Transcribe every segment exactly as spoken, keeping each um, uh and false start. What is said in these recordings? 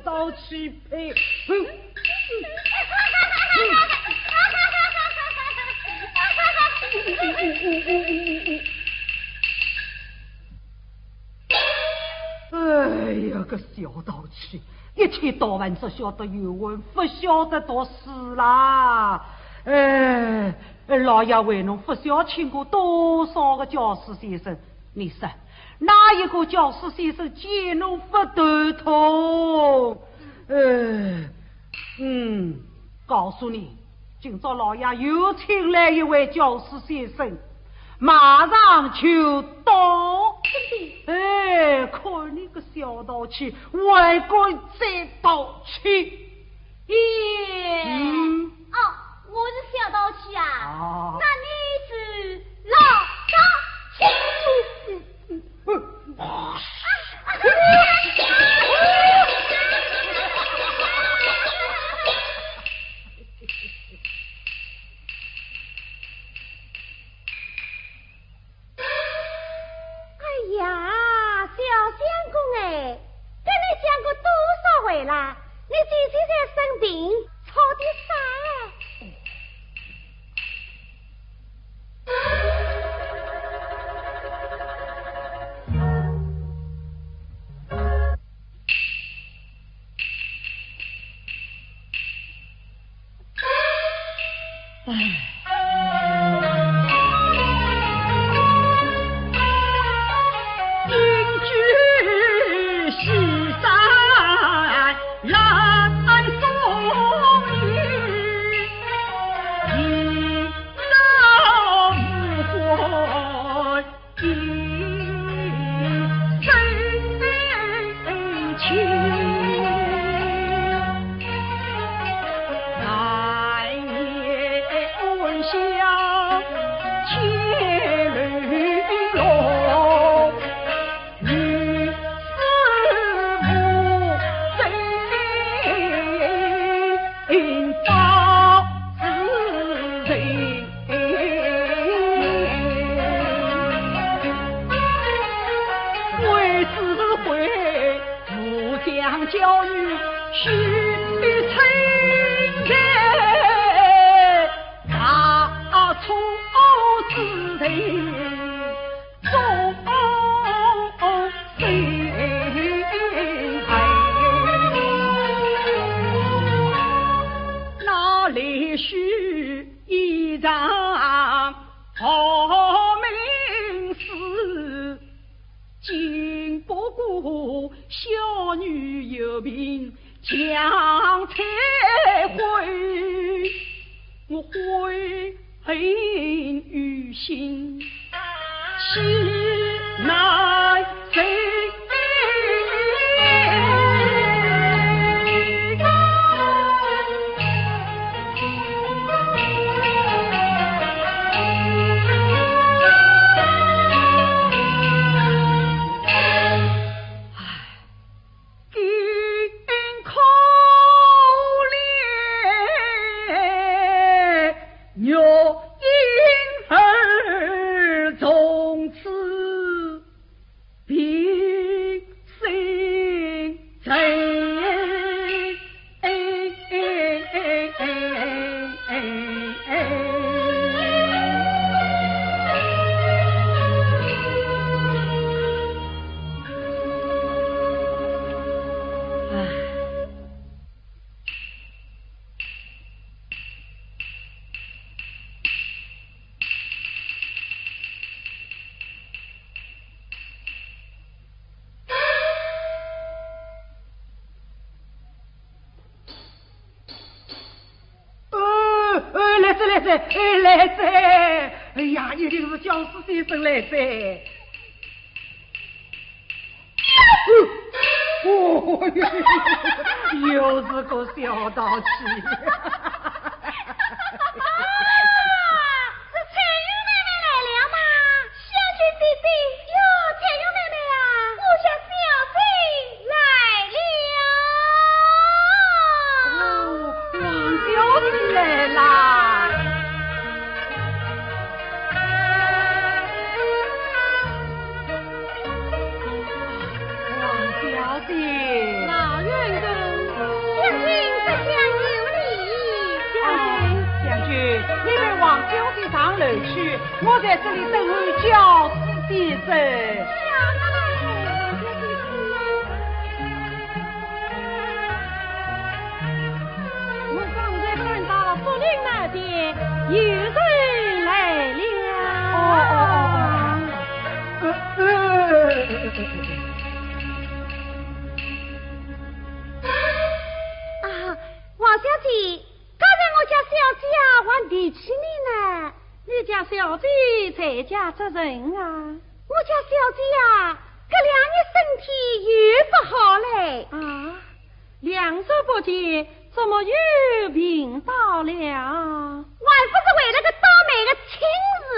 道奇配。哎呀，个小道奇，一天到晚只晓得游玩，不晓得读书啦。哎，老爷为侬不晓请过多少个教书先生，你说，哪一个教书先生见侬不头痛？呃，嗯，告诉你，今朝老爷又请来一位教书先生，马上就到。哎，看你个小道奇，还敢再道奇？爷，嗯。哦，我是小道奇啊。啊。那你是老道奇。哎呀，小相公哎，跟你讲过多少回了，你最近在生病，吵点啥？呃，来哉，来哉，哎，来哉。哎呀，一定是教书先生来哉。哦，又是个小道奇。啊，是翠云妹妹来了吗？小姐姐姐，哟，翠云妹妹啊，我家小姐来了。哦，王小姐来啦。王小姐。老运跟去，我在这里等候教师先生。我刚才看到竹林那边有人来了。哦，哦，哦，哦。呃，呃。啊，王小姐，刚才我家小姐啊，还提起你呢。你家小姐在家做甚啊？我家小姐啊，搿两日身体又勿好嘞。啊，两日不见，怎么又病倒了？还不是为了个倒霉个亲事。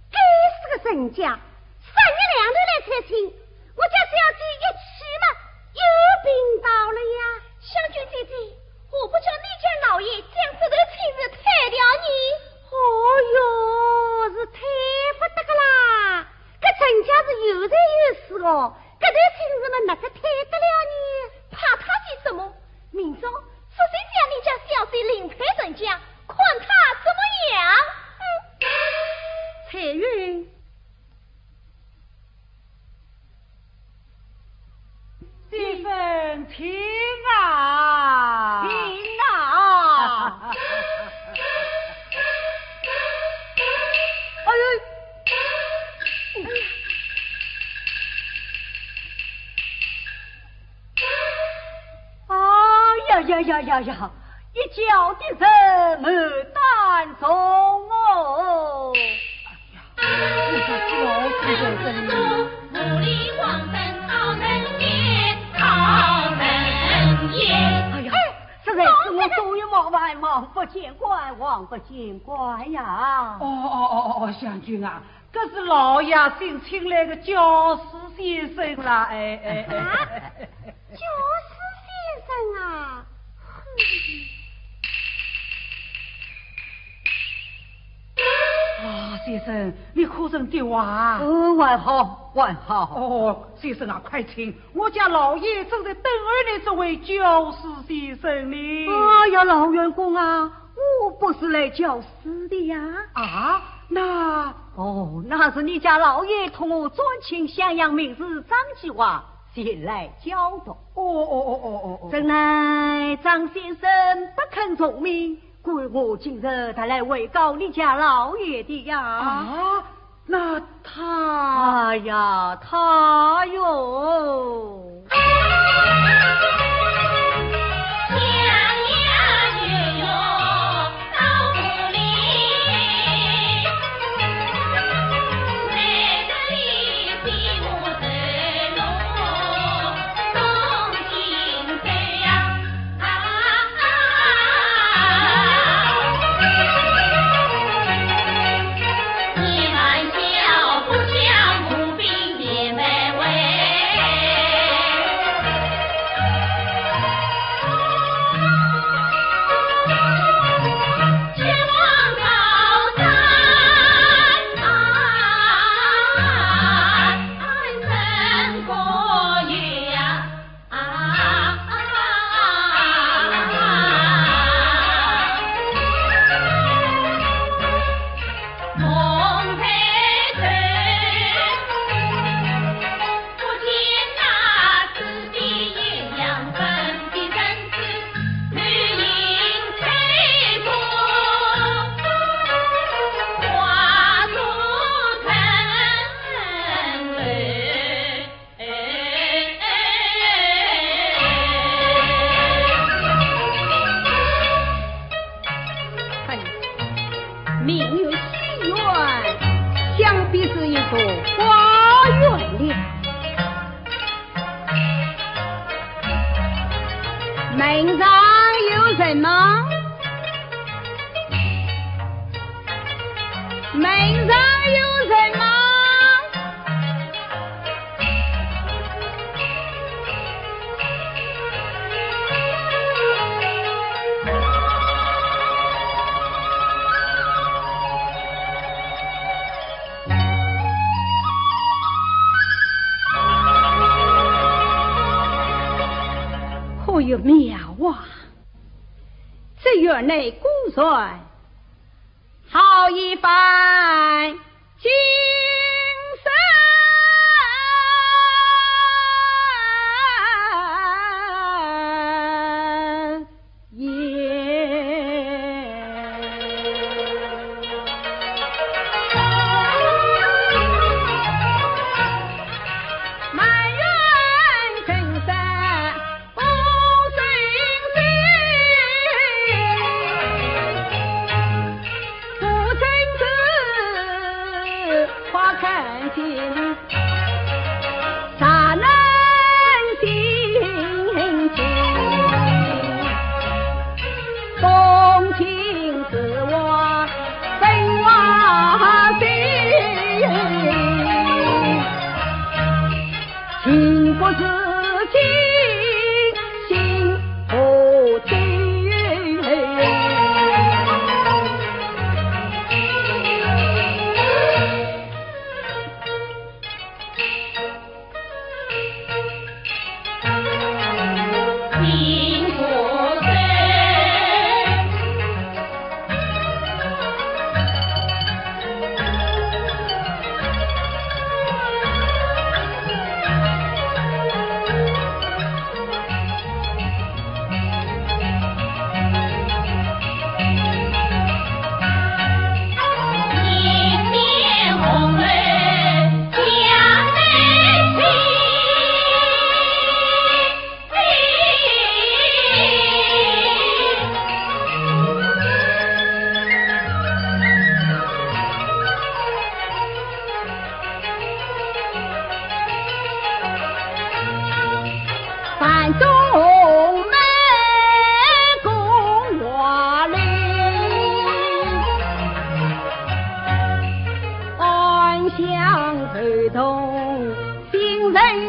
该死个人家，三日两头来探亲，我家小姐一去嘛，又病倒了呀。香君姐姐，何不叫你家老爷将这段亲事退掉呢？哦哟，是退不得个啦，搿人家是有财有势哦，搿段亲事嘛哪个退得了呢？怕他些什么？明朝索性将你家小姐另配人家，看他怎么样。嗯。彩云，先生，请啊。请啊。哎呦。哎呀呀呀呀呀，一轿的人满担重哦。哎呀，我说小姐在这里。哎呀，实在是我多有冒犯，望不见怪，望不见怪呀。哦，哦，哦，哦，香君啊， 搿是老爷新请来的教师先生啦，哎，哎，哎。啊，教师先生啊，哼。啊，先生，你可曾跌滑？哦，还好，还好。哦，先生啊，快请，我家老爷正在等候你这位教师先生呢。哎呀，老员工啊， 我不是来教书的呀。啊，那……哦，那是你家老爷托我专请襄阳名士张继华前来教读。哦，哦，哦，哦，哦，哦。怎奈张先生不肯从命，故我今日特来回告你家老爷的呀。啊， 那他……哎呀，他哟。哎，明月西圆，想必是一座花园了。门上有人吗？门上有人吗？ 可有妙啊！这园内果然好一番精神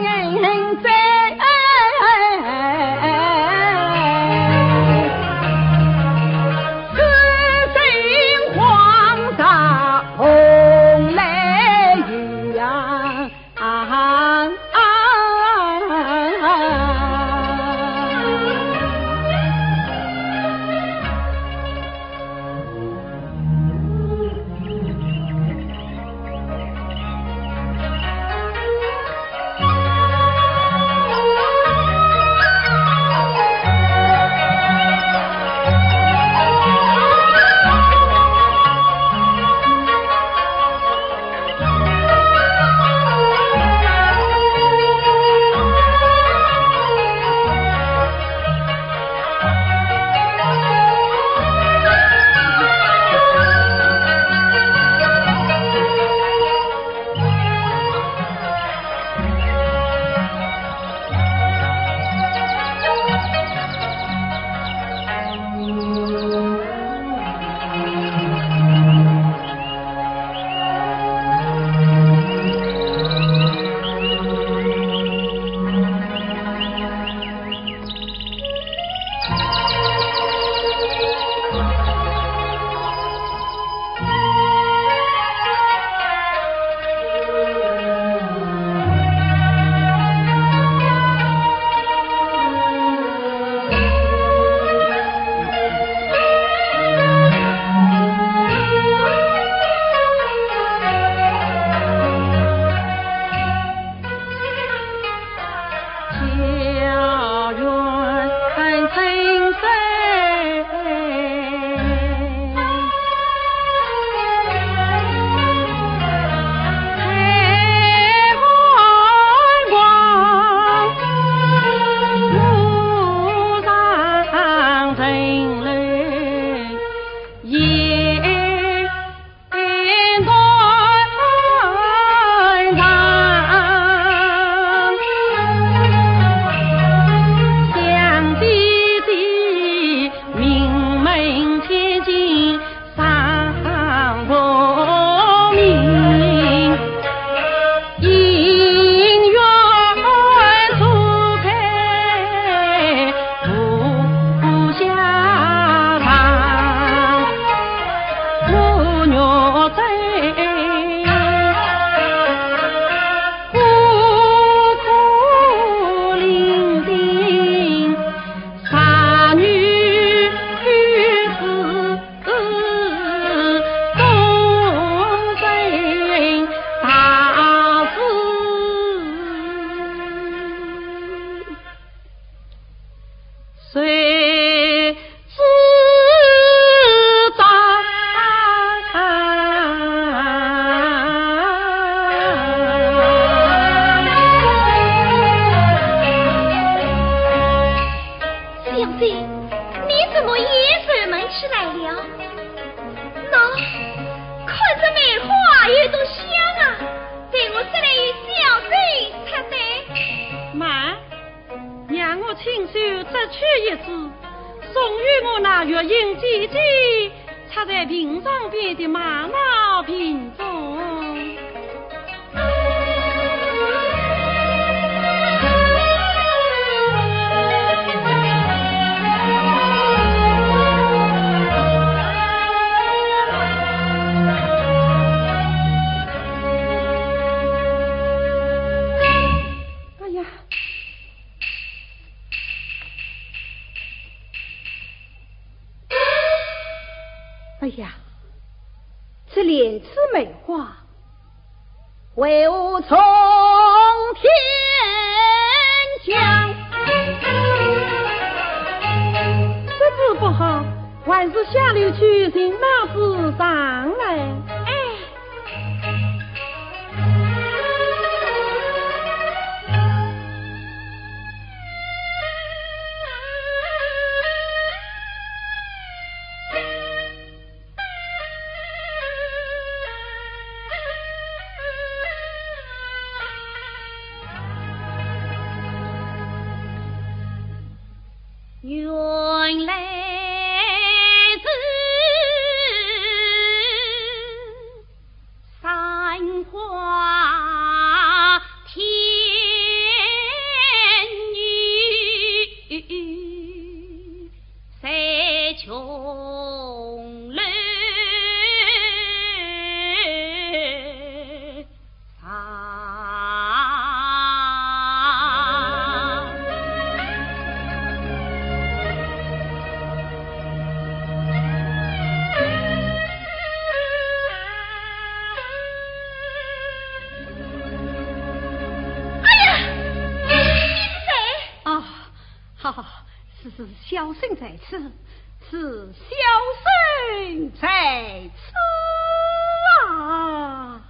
也。去一枝，送与我那月英姐姐，插在屏障边的玛瑙瓶中。哎呀！ 哎呀，这莲子梅花，为何从天降？这子不好，还是下楼去寻那子上来。哎。 原来是山花天女，在琼楼 啊。哎呀，你是谁？啊，好，好，是，是，小生在此。 是小生在此啊。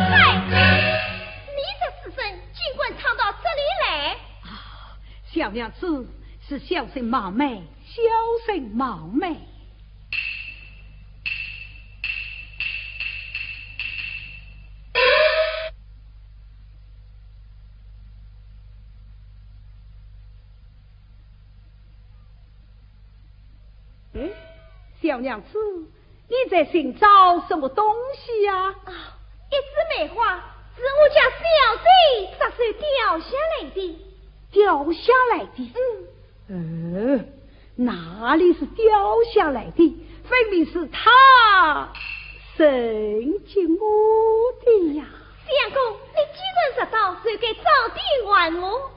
嗨，你这畜生，竟敢闯到这里来！啊，小娘子，是小生冒昧，小生冒昧。 哎，小娘子，你在寻找什么东西呀？啊，一枝梅花，是我家小姐左手掉下来的。掉下来的？嗯。呃，哪里是掉下来的？分明是她送给我的呀。相公，你既然拾到，就该早点还我。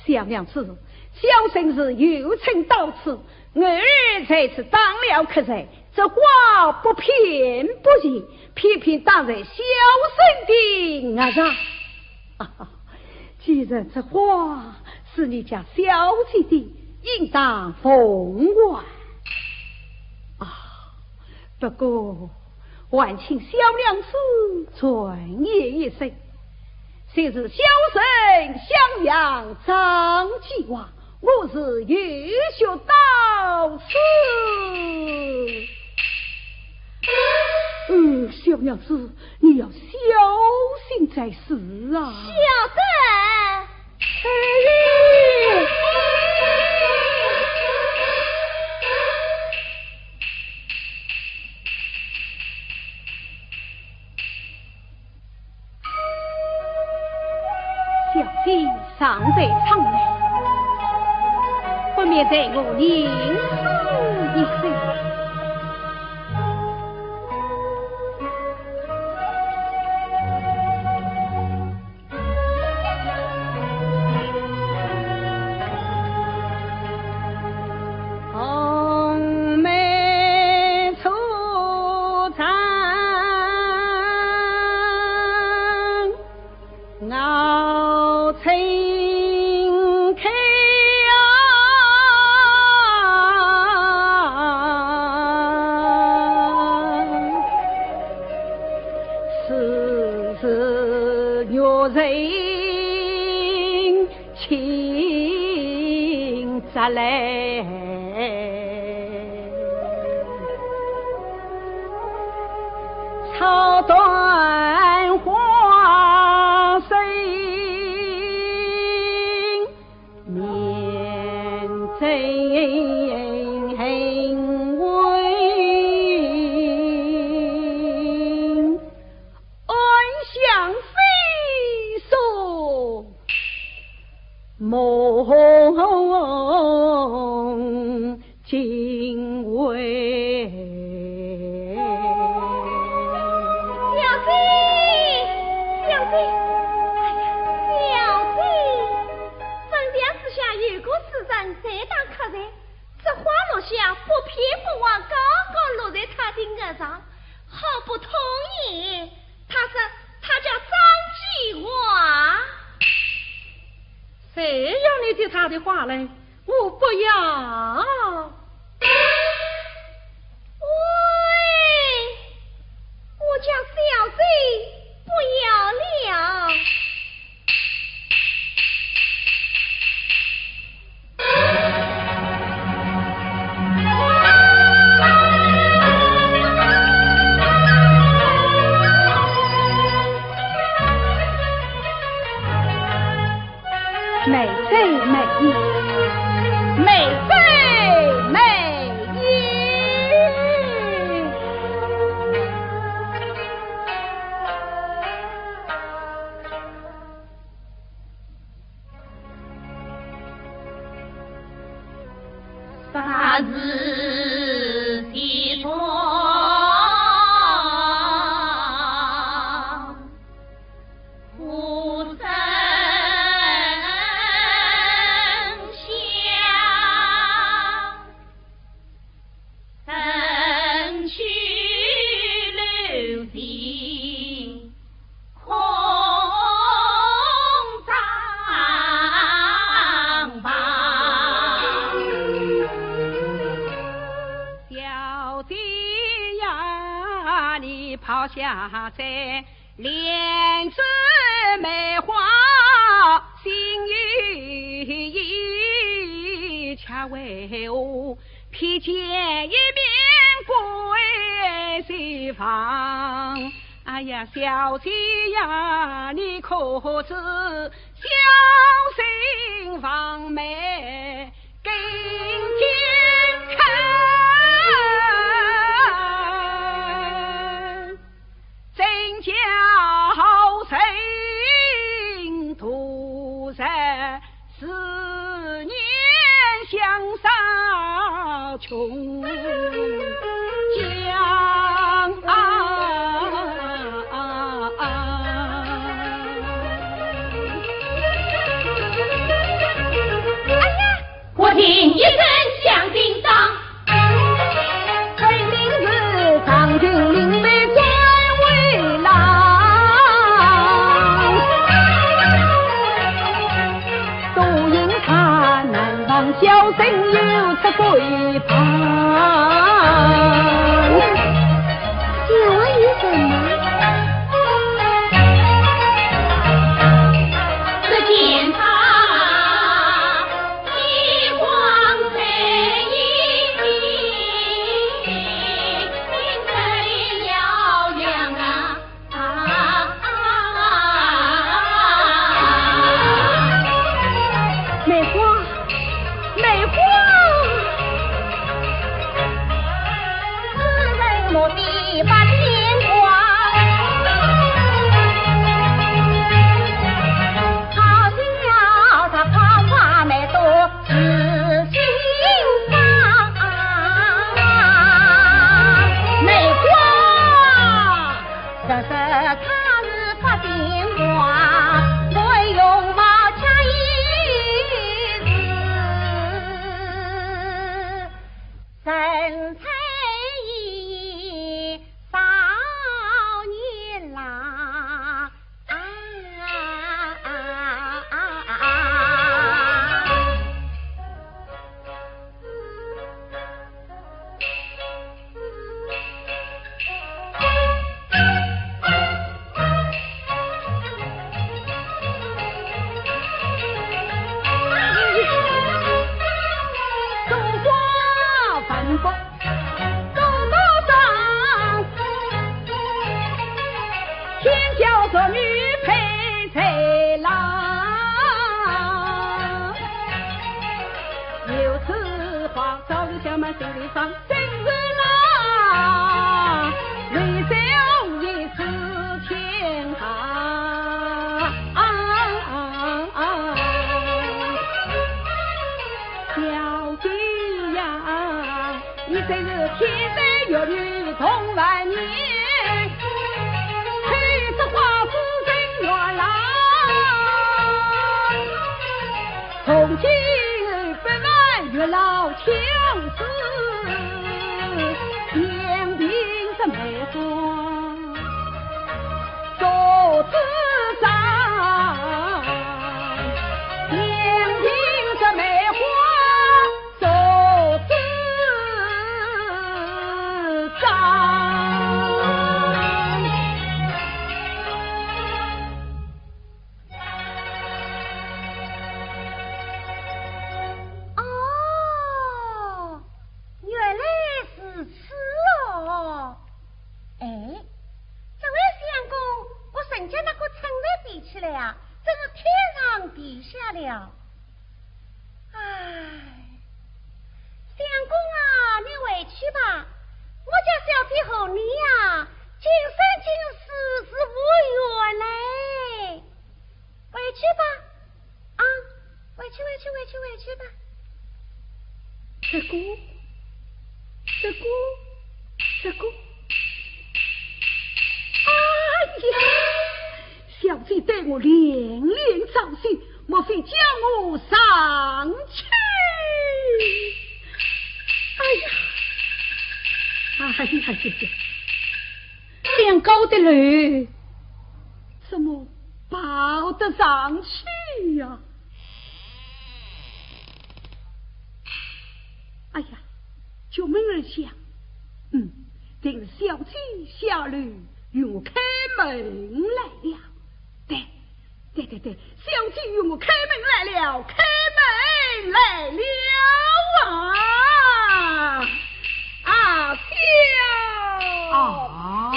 小娘子，小生是有请到此，偶尔在此打扰客人，这花不偏不倚，偏偏打在小生的额上。啊，既然这花是你家小姐的，应当奉还。啊，不过，还请小娘子转言一声， 就是小生襄阳张继华，我是有学到此。嗯，小娘子，你要小心才是啊。晓得。哎。 小姐尚在舱内，不免待我凝视一番。来，草断花飞，面尽危。安享飞送。 梦惊魂。小姐，小姐，哎呀，小姐，粉墙之下有个书生在打瞌睡，这花落下不偏不倚，刚刚落在他的额上，好不痛也。 他说他叫张继华。谁要你提他的话来？我不要。喂，我家小姐不要了。 美哉美矣，美哉美矣。 啥事体痛？无声响。 身居楼前空帐房。小姐呀，你跑下山， 莲子梅花心有意，却为何披肩一柄归西房？哎呀，小姐呀，你可知小生王梅更健康？ 真叫人突然思念相思穷江啊！ 我听一声响叮当，分明是张金林被关为郎。都因他难防小生有此闺房。 这为什么？只见他一光在一边，摇呀啊。啊。梅花，梅花。天教作女配在郎，有此话早就想满心里放，真是那为小姐思天下。小姐呀，你真是天生玉女同万年，配这花枝人缘郎，从今不瞒月老情事，两鬓这梅花做主张，两鬓这梅花 做主张。哦，原来如此哦。哎，这位相公，和人家那个称谓比起来啊，真是天上地下了。 唉，相公啊，你回去吧，我家小姐和你呀，今生今世是无缘嘞。回去吧，啊，回去，回去，回去，回去吧。这个，这个，这个，哎呀！ 小姐对我连连招亲，莫非叫我上去？哎呀，哎呀呀呀！这样高的楼，怎么爬得上去呀？哎呀，觉门而响，嗯，定是小姐下楼与我开门来了。对， 对对对，小姐与我开门来了，开门来了啊！啊，小……啊，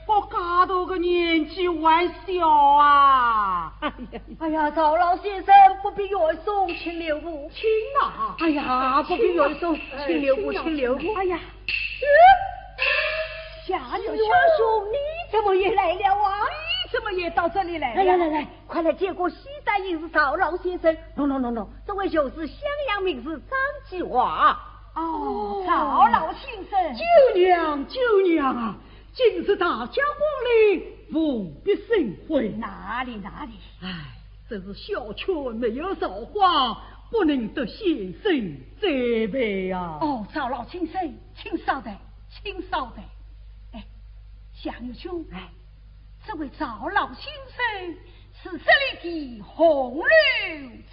我介大个年纪还小啊！哎呀，哎呀，赵老先生，不必远送，请留步。请啊！哎呀，不必远送，哎，请留步，请啊，请留步。哎呀，夏玉兄，夏玉兄，你怎么也来了啊？你怎么也到这里来了？来来来来， 快来见过西山隐士赵老先生。喏喏喏喏，这位就是襄阳名士张继华。哦，赵老先生。舅娘，舅娘啊，今日大驾光临，无比生辉。哪里哪里。唉，真是小圈没有造化，不能得先生栽培啊。哦，赵老先生，请稍待，请稍待。哎，夏玉兄，哎， 这位赵老先生是这里的红楼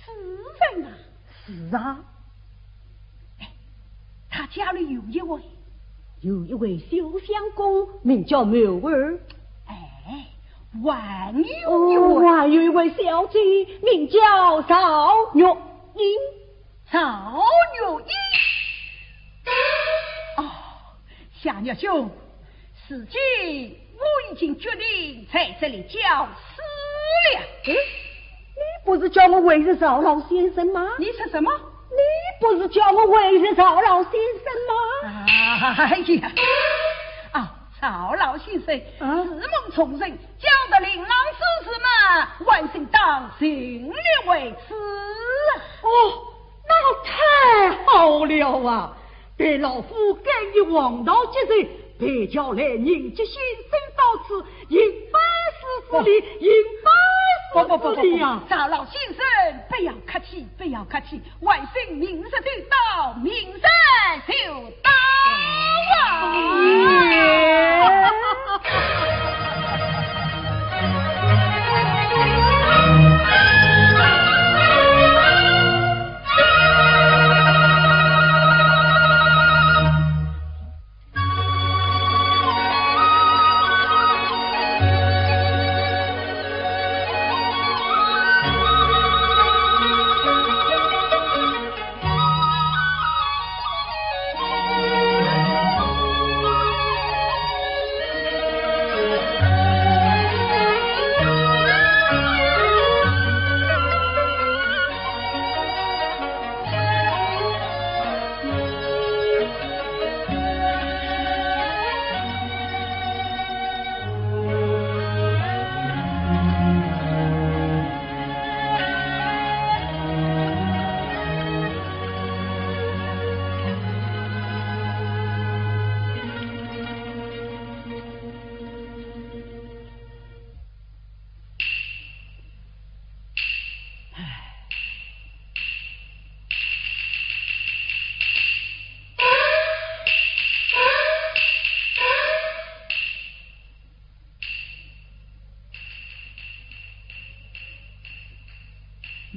主人啊。是啊。哎，他家里有一位……有一位小相公，名叫曼儿。哎，还有一位……哦，还有一位小姐，名叫赵玉英。 赵玉英。哦，夏玉兄，如今我已经决定在这里教书了。嗯，你不是叫我回谢赵老先生吗？你说什么？你不是叫我回谢赵老先生吗？哎呀，啊，赵老先生，啊？自梦重生，教得令郎书子嘛，还请当尽力为之啊。哦， 那太好了啊！待老夫改一黄道吉日，陪轿来迎接先生到此，一番事之礼，一番事之礼呀！赵老先生，不要客气，不要客气，晚生明日就到，明日就到啊！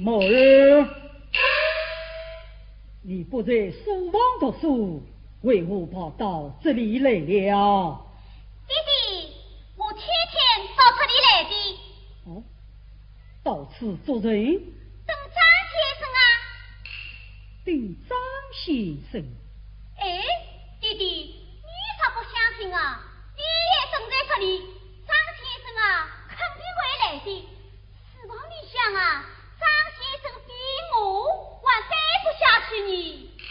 妹儿，你不在书房读书，为何跑到这里来了？爹爹，我天天到这里来的。哦，到此做甚？等张先生啊。等张先生？哎，爹爹，你啥不相信啊？爹爹正在这里，张先生啊，肯定会来的。 书房里向啊，张先生比我还待不下去呢。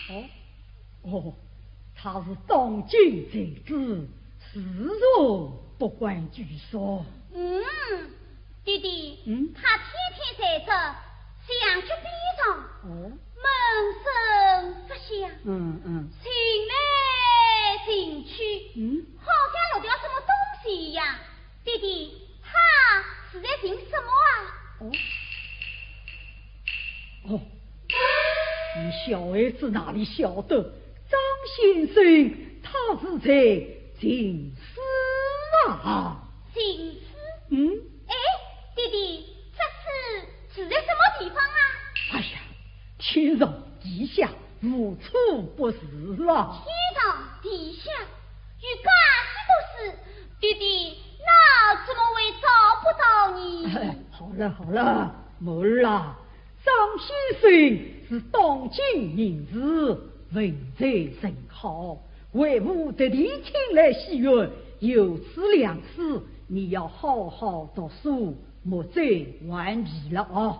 哦，哦，他是当今才子，自然不敢拘束。嗯，爹爹，嗯？他天天在这墙角边上，哦？闷声不响，嗯，嗯。寻来寻去，嗯？好像落掉什么东西一样。 爹爹，他是在寻什么啊？哦，哦，你小孩子哪里晓得，张先生他是在寻书啊。寻书？嗯？哎，爹爹，这书是在什么地方啊？哎呀，天上地下，无处不是啊。天上地下， 有介许多书，爹爹，那怎么会找不到呢？哎，好了好了，妹儿啊，张先生是当今名士，文才甚好，为父特地请来戏院，有此良师，你要好好读书， 莫再顽皮了啊。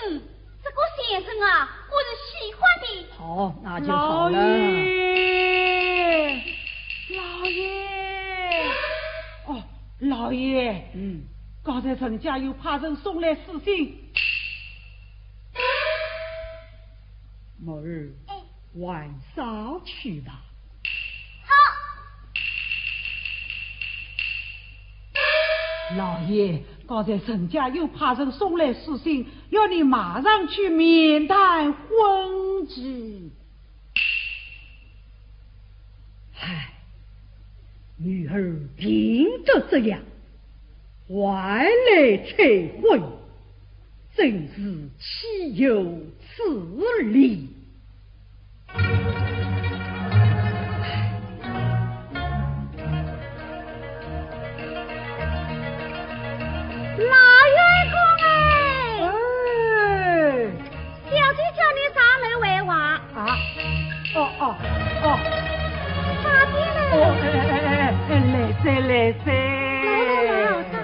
嗯，这个先生啊，我是喜欢的。好，那就好了。老爷，老爷。哦，老爷。嗯。刚才陈家有派人送来书信。妹儿，哎。 晚上去吧。好。老爷，刚才陈家又派人送来书信，要你马上去面谈婚期。唉，女儿病得这样，还来催婚，真是岂有此理！ 老员工哎，哎。小姐叫你上来回话。啊，哦，哦，哦。快点来。哦，哎，哎，哎，哎，来哉，来哉。来，来，来，上。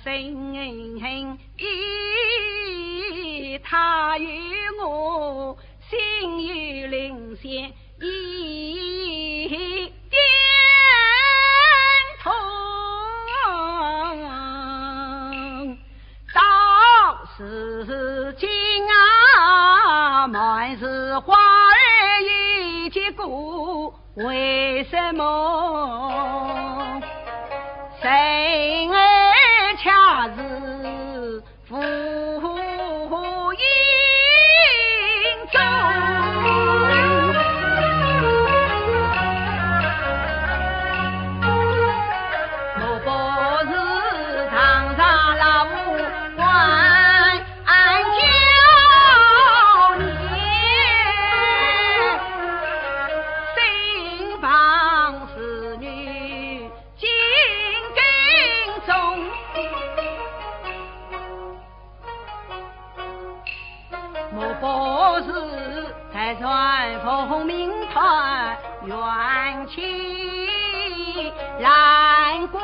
心意，他与我心与灵仙一点通。到如今啊，满是花儿已结果， 为什么人儿恰似浮云中？莫不是常常老夫关 暗叫念，身旁侍女紧跟踪。莫不是待转凤鸣团圆起兰桂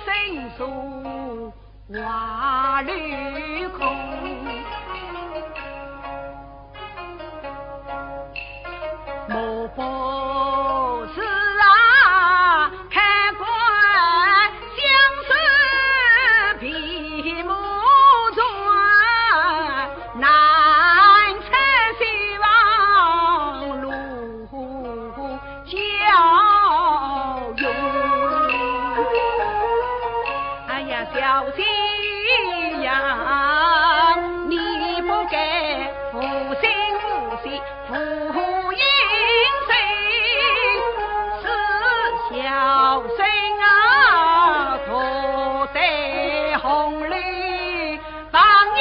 生疏 画里空。莫不是啊，看官相思闭目转，难测西望路 交用。哎呀，小姐呀，你不该无心无息，无因心，是小生啊，错在红楼，望你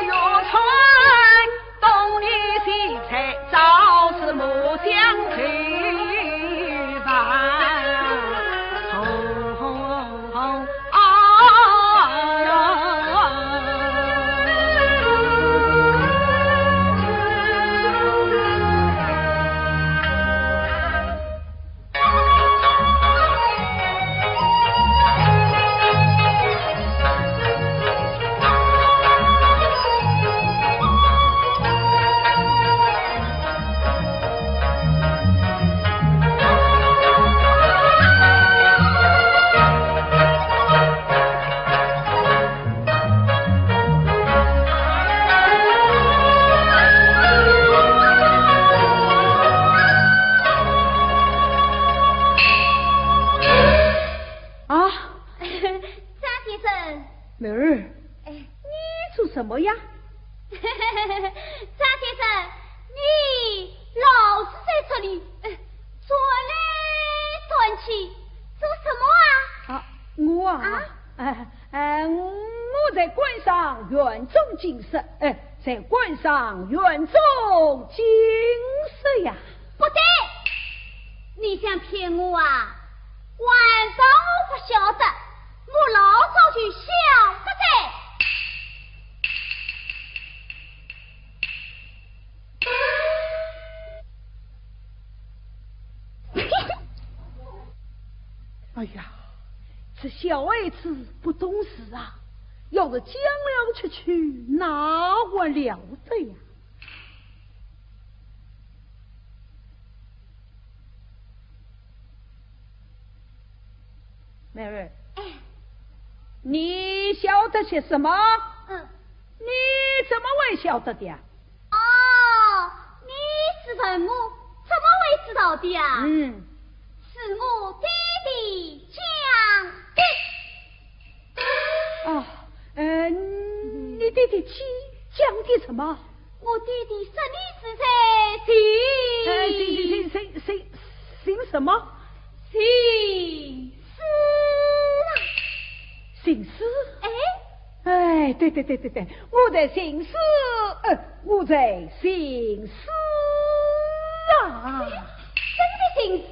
月春 东篱西菜，朝思暮想愁烦。啊，张先生。妹儿，哎，你做什么呀？张先生，你老是在这里，哎，转来转去，做什么啊？啊，我啊，啊？哎，哎，我在观赏园中景色，哎，在观赏园中景色呀。不对，你想骗我啊？晚上我不晓得，我老早就晓得的。 哎呀，这小孩子不懂事啊！要是讲了出去，那还了得呀？ 妹儿，哎。你晓得些什么？嗯。你怎么会晓得的呀？哦，你是问我怎么会知道的呀？嗯。是我爹爹讲的。 啊，呃，你爹爹讲的什么？我爹爹说你是在寻，呃，寻，寻，寻，寻，寻什么？寻诗啊。寻诗？哎。哎，对，对，对，对，对，我在寻诗，呃，我在寻诗啊。真的寻诗。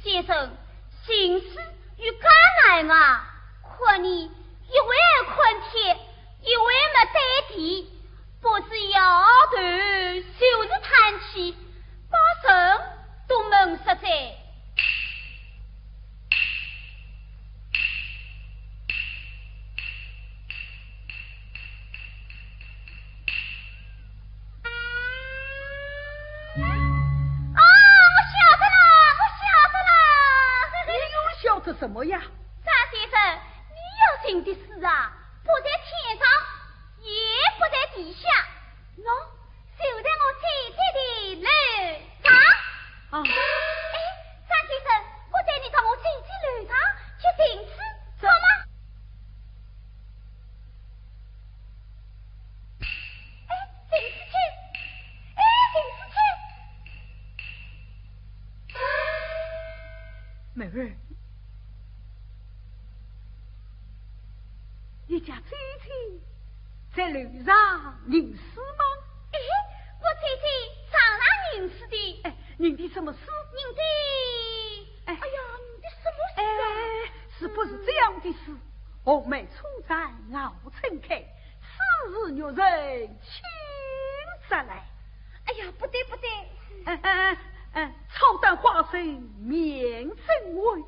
先生，寻诗有介难啊？看你一会儿看天，一会儿么对题，我是摇头，就是叹气，把人都闷煞哉。啊，我晓得了，我晓得了。你又晓得什么呀？张先生，你要寻的书啊，不在天上，也不在地下，喏，就在我姐姐的楼上。啊。哎，张先生，不然你同我姐姐楼上去寻书，好吗？哎，寻书去，哎，寻书去。妹儿，你家姐姐在楼上吟诗吗？哎，我姐姐常常吟诗的。哎，吟的什么诗？吟的，哎。哎呀，吟的什么诗啊？哎，是不是这样的诗？“红梅初展熬春开，此时玉人请入来。”哎呀，不对，不对。“哎，哎，哎，哎，草淡花瘦面生畏，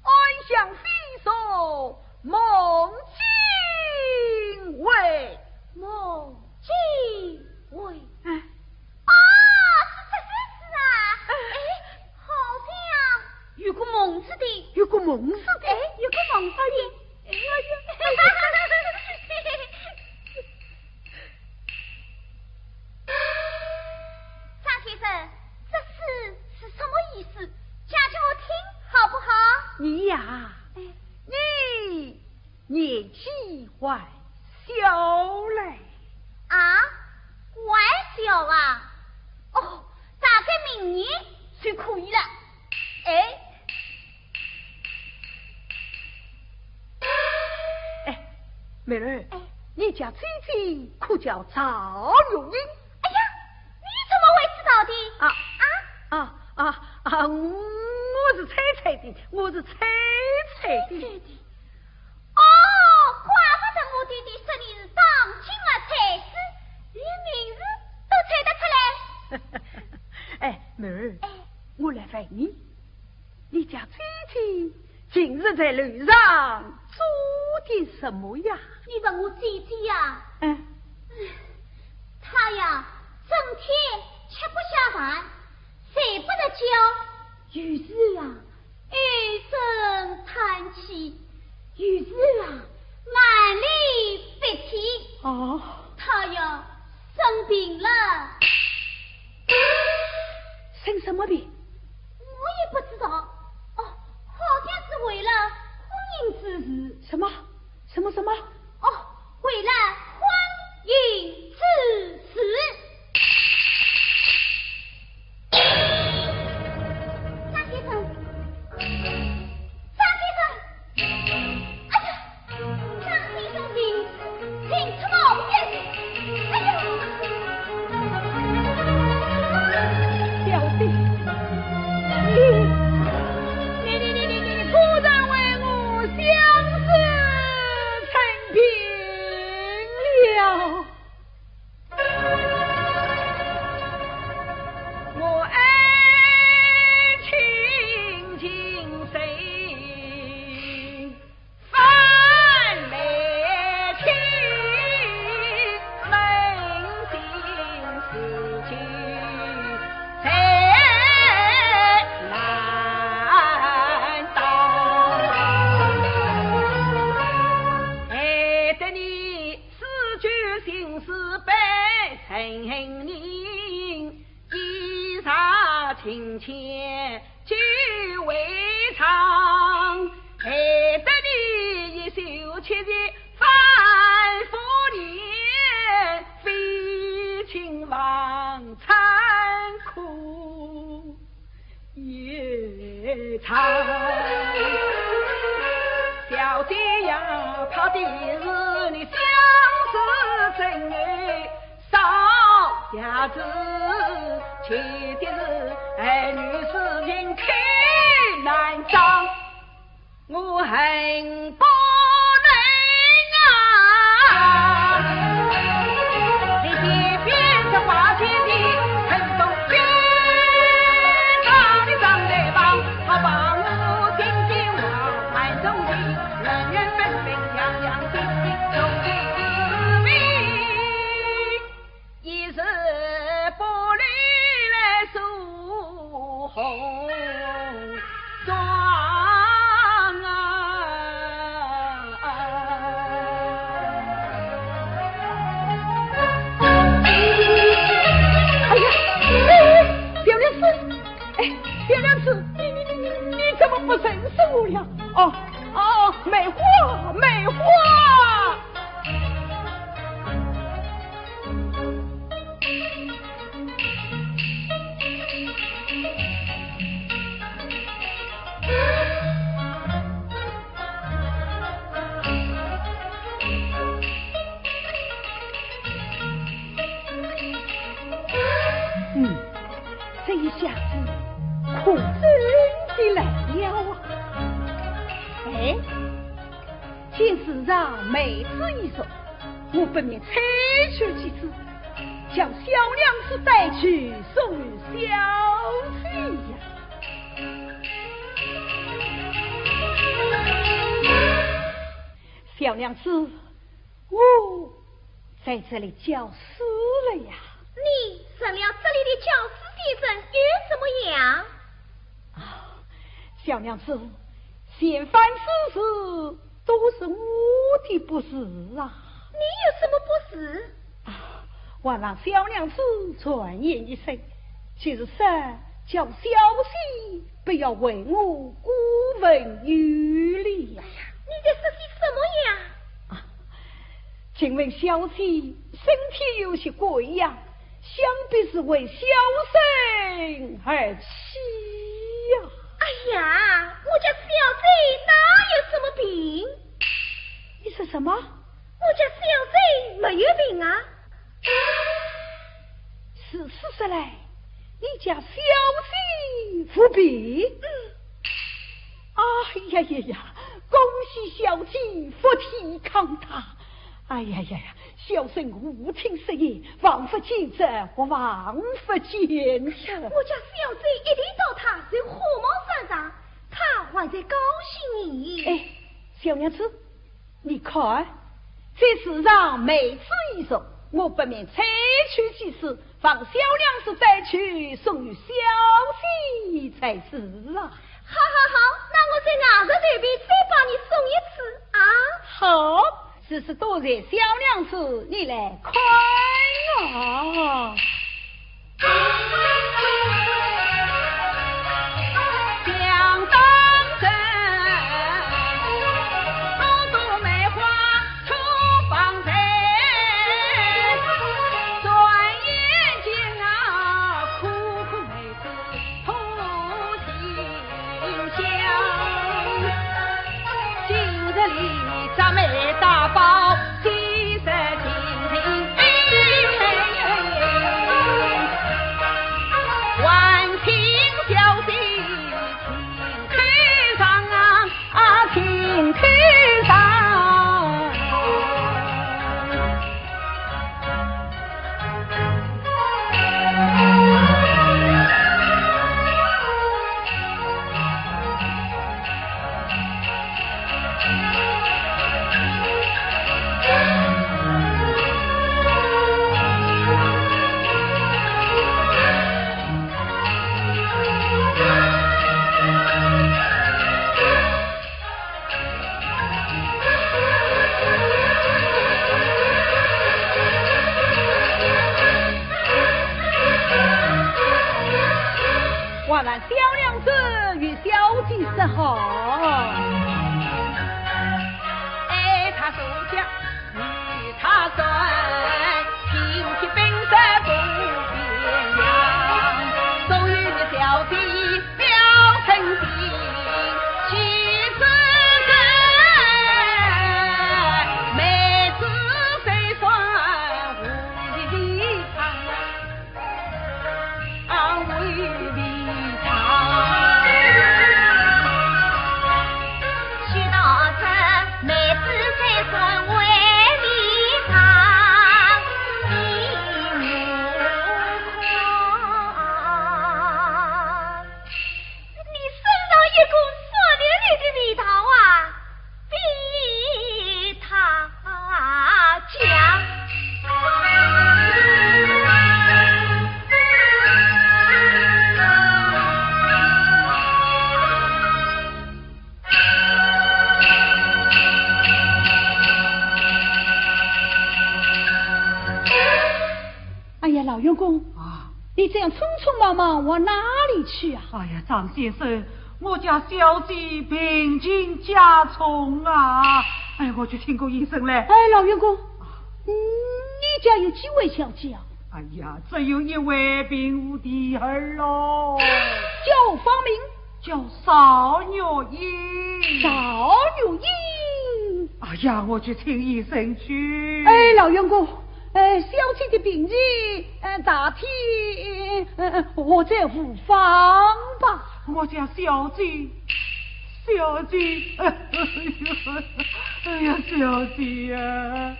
暗香飞入梦境回。”梦境回。哎。啊，是这个诗啊。哎。哎，好像有个梦字的。有个梦字的。哎，有个梦字的。哎呀，哎呀。张先生，这诗是什么意思？讲给我听，好不好？你呀，哎。你年纪还小嘞。啊？还小啊？哦，大概明年就可以了。哎。哎，妹儿，哎。你家姐姐可叫赵月英？哎呀，你怎么会知道的？啊，啊？啊，啊，啊，我是猜猜的，我是猜猜的。猜猜的。哦，怪不得我弟弟说你是当今的才子，连名字都猜得出来。哎，妹儿，哎。我来问你，你家姐姐近日在楼上做点什么呀？你问我姐姐呀？嗯。她呀，整天吃不下饭，睡不着觉，有时啊，唉声叹气，有时啊，眼泪鼻涕。哦。她呀，生病了。生什么病？我也不知道。哦，好像是为了婚姻之事。什么？什么什么？哦，为了婚姻之事。张先生，张先生，哎呀，张先生病，病出毛病，哎呀！小姐，你，你，你，你，你，你果然为我相思成病了。 我爱卿情深，分梅卿扪心自己最难当。害得你 诗句情诗被人吟，衣裳情牵酒未尝，害得你一袖七日反复念，非情望惨苦 夜长。小姐呀，怕的是你相思真爱少，也是气的是儿女是情口难张。 我恨不能啊！娘子可真的来了啊！哎，见世上妹子已熟，我不免催促几次，叫小娘子带去送与小姐呀。小娘子，我在这里教书了呀。你成了这里的教书先生，又怎么样？啊，小娘子，前番之事都是我的不是啊。你有什么不是？啊，还望小娘子转言一声，就是说叫小姐不要为我过问有礼呀。你在说些什么呀？啊，请问小姐身体有些贵呀，想必是为小生而起呀。哎呀，我家小姐哪有什么病？你说什么？我家小姐没有病啊。如此说来，你家小姐无病？嗯。哎呀呀呀，恭喜小姐福体康泰。哎呀呀呀，小生无听失言，望佛见证，望佛见证。我家小姐一提到她就火冒三丈，她还在高兴呢。哎，小娘子，你看，这世上妹子已熟，我不免催促几次，望小娘子带去送与小姐才是啊。好好好，那我在外头随便再帮你送一次啊。好，如此多谢小娘子，你来看啊。 还望小娘子与小姐说好。哎，他说讲，与他说，平息兵色不平阳，终于小姐 表真情，其实人妹子虽算无力唱，啊，无力唱。许道真，妹子虽算无力唱，你看。 你身上一股酸溜溜的味道啊，比他强。哎呀，老员工啊，你这样匆匆忙忙往哪里去啊？哎呀，张先生，我家小姐病情加重啊，哎，我去请个医生来。哎，老员工，嗯，你家有几位小姐啊？哎呀，只有一位病无第二喽。叫芳名？ 叫邵月英。邵月英。哎呀，我去请医生去。哎，老员工，呃，小姐的病情，呃，大体，呃，还在无妨吧。我家小姐，小姐，哎呀，小姐呀！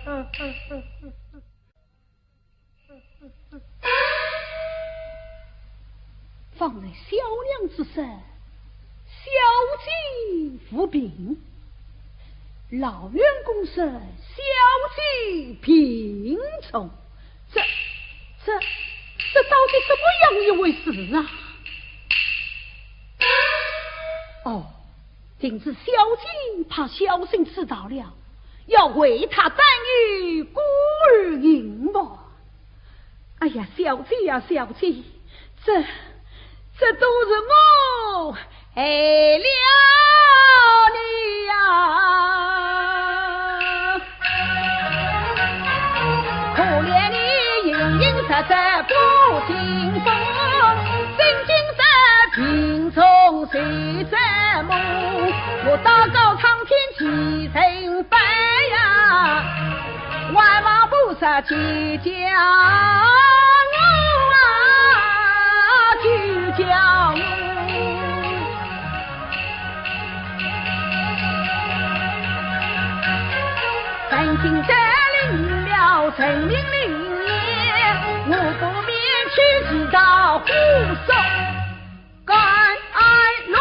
方才小娘子说，小姐无病，老员工说，小姐病重，这，这，这到底怎么样一回事啊？哦，定是小姐怕小生迟到了，要为她担忧孤儿行房。哎呀，小姐呀，小姐，这，这都是我害了你呀！可怜你隐隐约约不清风，心惊这病重谁这梦？我祷告苍天几层拜呀，万望菩萨救救我啊，救救我！曾经得领了成名灵验，我不免去祈祷护送。 甘露。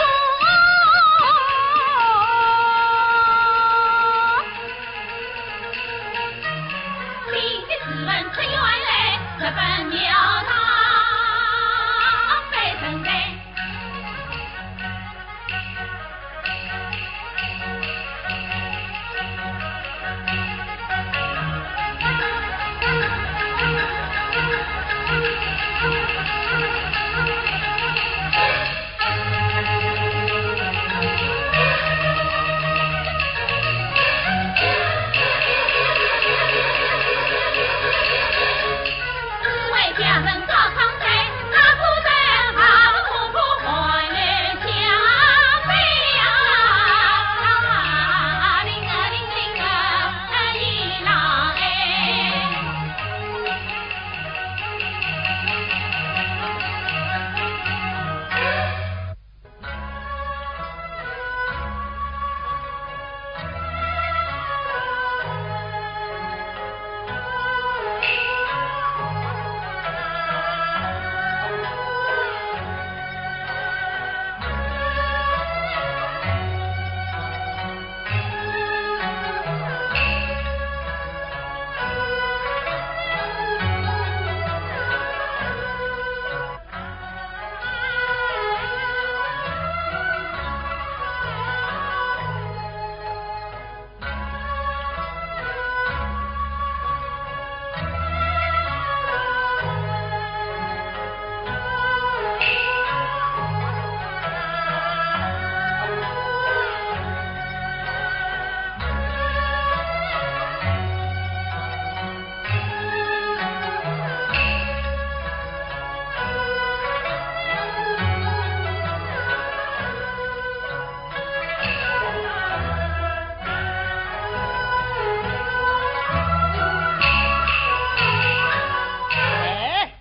哎，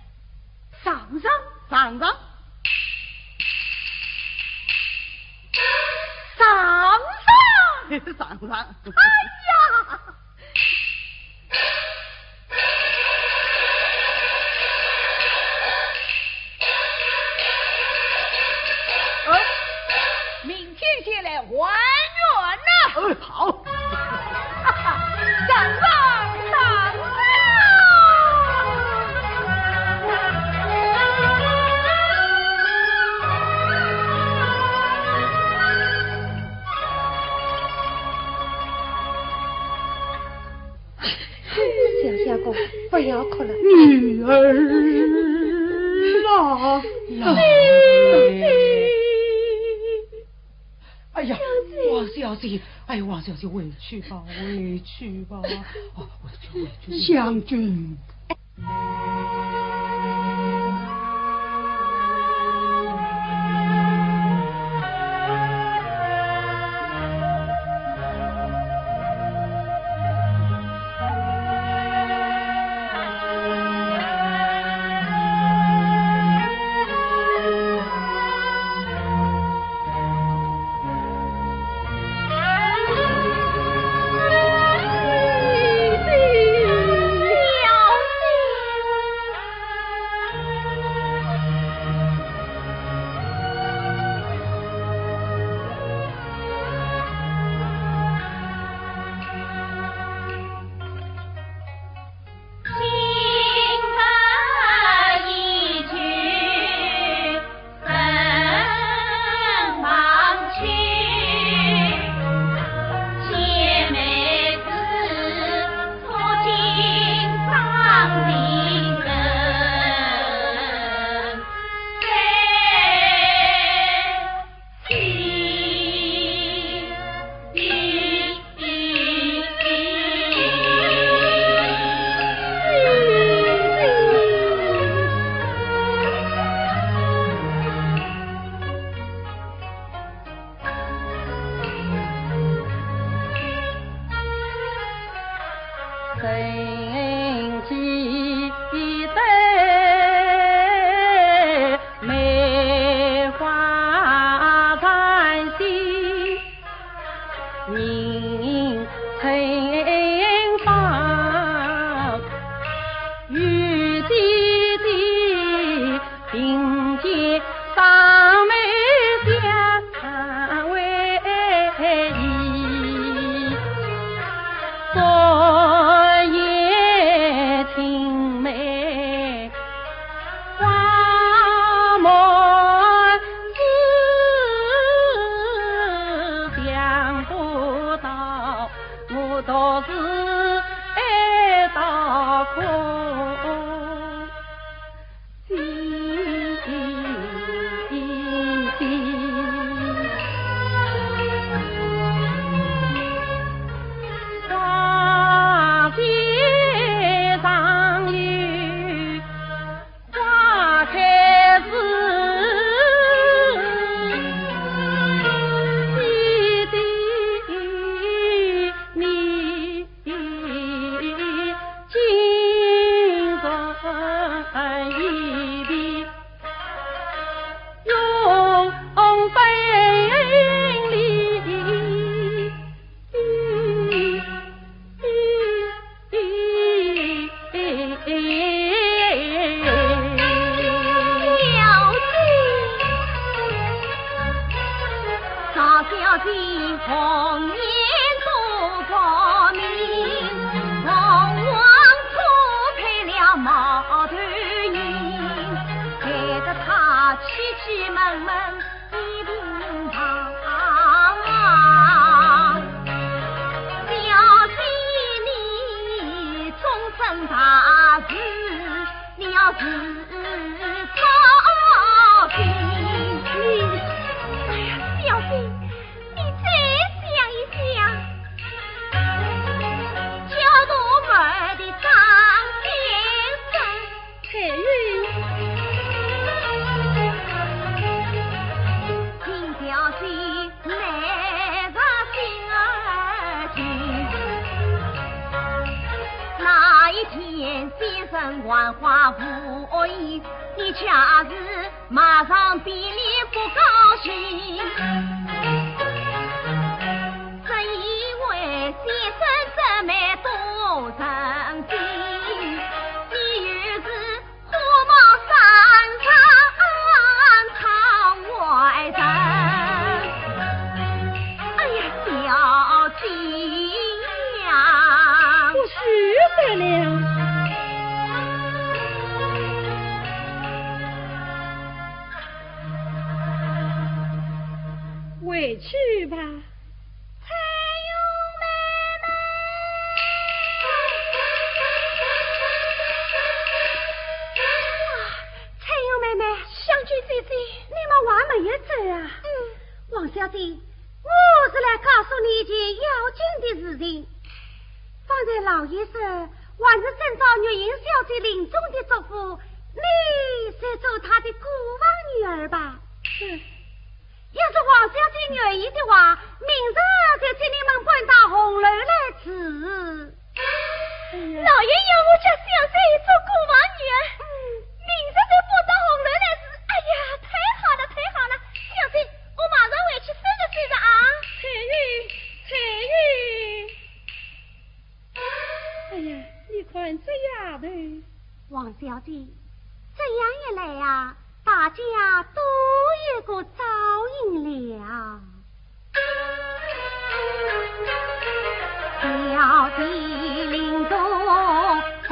上上，上上，上上，上上。哎呀！ 哦，明天就来还愿呐。哦，好。哈哈，上上，上上。 小相公，不要哭了。女儿啊，来。哎呀，王小姐，哎，王小姐，回去吧，回去吧。哦，回去，回去。香君。红颜多薄命，凤凰错配了猫头鹰，害得他气气闷闷一病房。小姐你终身大事，你要自作主。哎呀，小姐， 你再想一想，叫我们的张先生。彩云。请小姐耐着性儿情，那一天先生还话无恶意，你假使 马上比你不高兴。正因为先生这么多人情，你又是火冒三丈闯外人。哎呀，小姐呀！不许得了。 回去吧。翠云妹妹。哇，翠云妹妹。香君姐姐。你们还没有走啊？嗯。王小姐，我是来告诉你一件要紧的事情。 方才老爷说，还是遵照月英小姐临终的嘱咐，你就做她的姑房女儿吧。是。要是王小姐愿意的话，明日就接你们搬到红楼来住。哎呀。老爷要我家小姐做姑房女儿，嗯。明日就搬到红楼来住。哎呀，太好了，太好了！小姐，我马上回去收拾收拾啊。翠云，翠云。 哎呀，你看这丫头。王小姐，这样一来啊，大家都有个照应了。小姐临终曾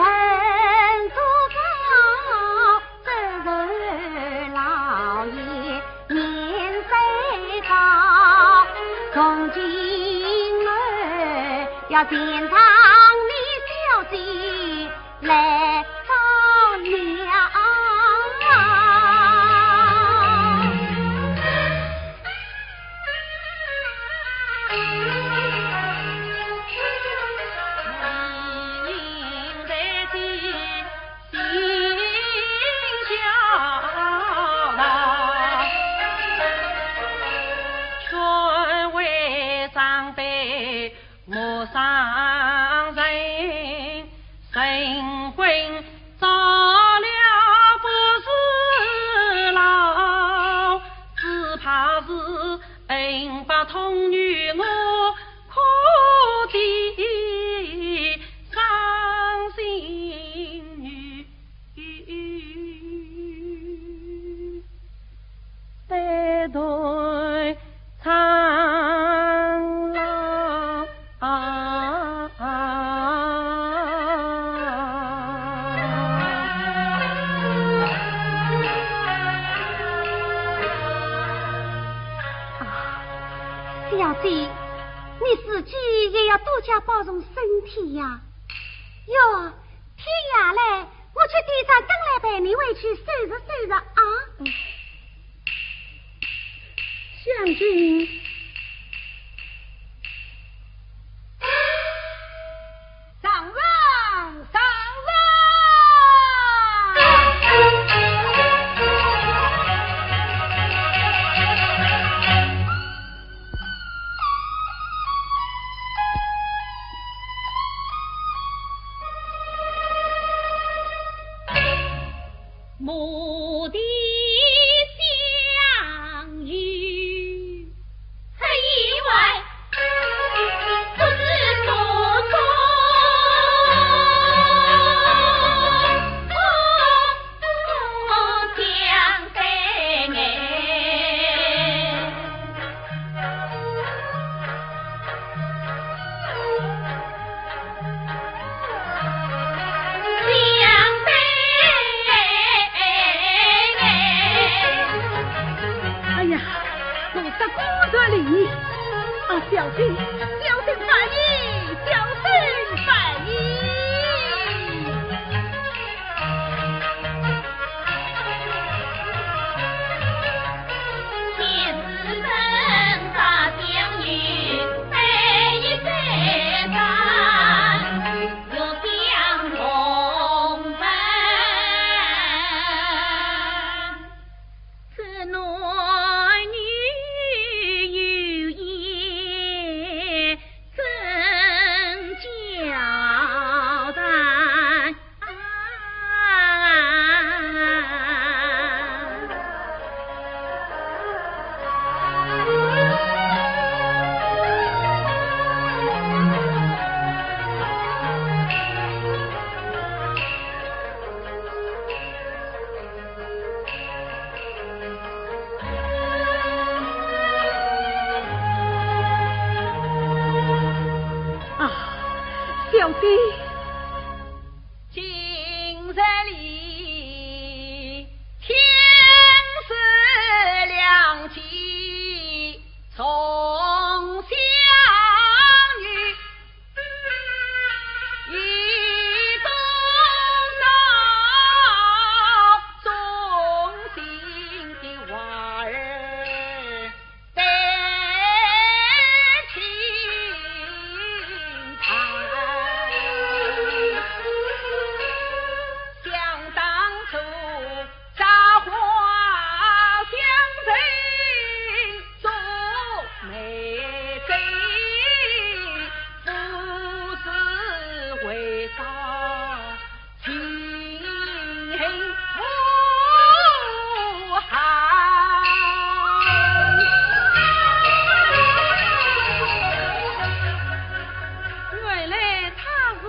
祝告，这是老爷 年岁高，从今后要全仗你小姐来照料。啊，小姐，你自己也要多加保重身体呀。哟，天也黑了，我去点盏灯来陪你回去收拾收拾啊。嗯。香君。 上房，上房！啊，小心，小心反意，小心反意。啊，小姐。今日里，天赐良机，重相遇。 一个闹钟心的娃儿被轻弹。想当初，造化相争，做媒人，不知为啥情何好。原来他是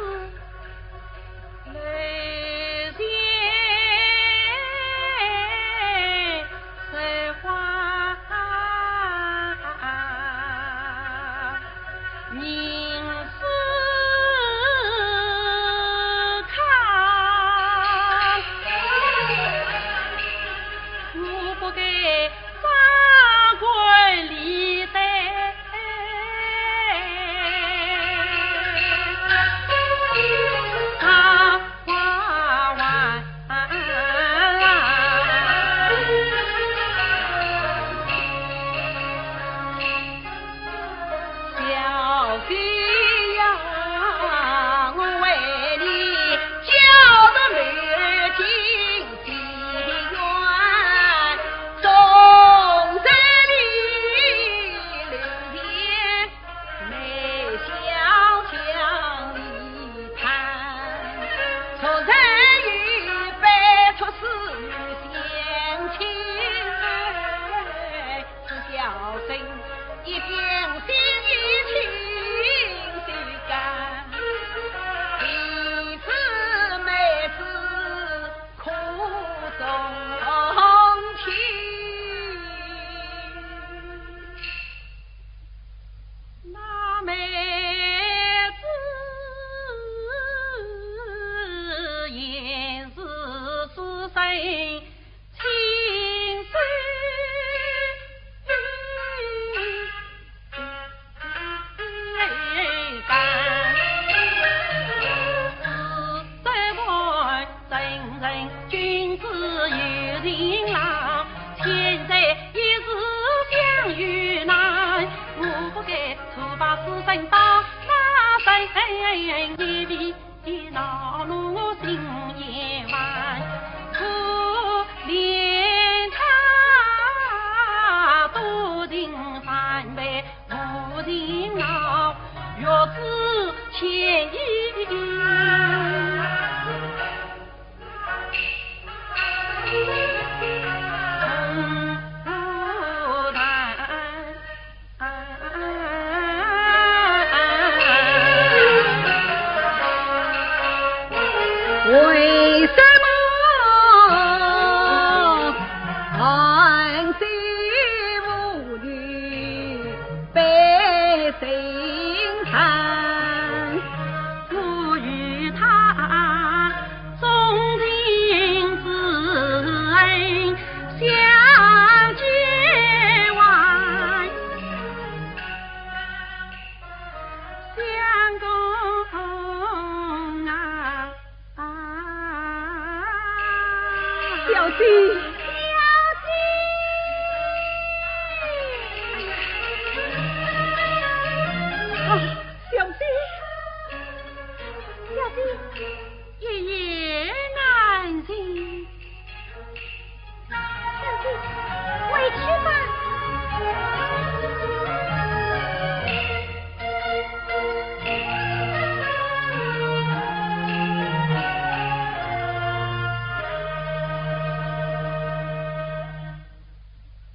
回去吧。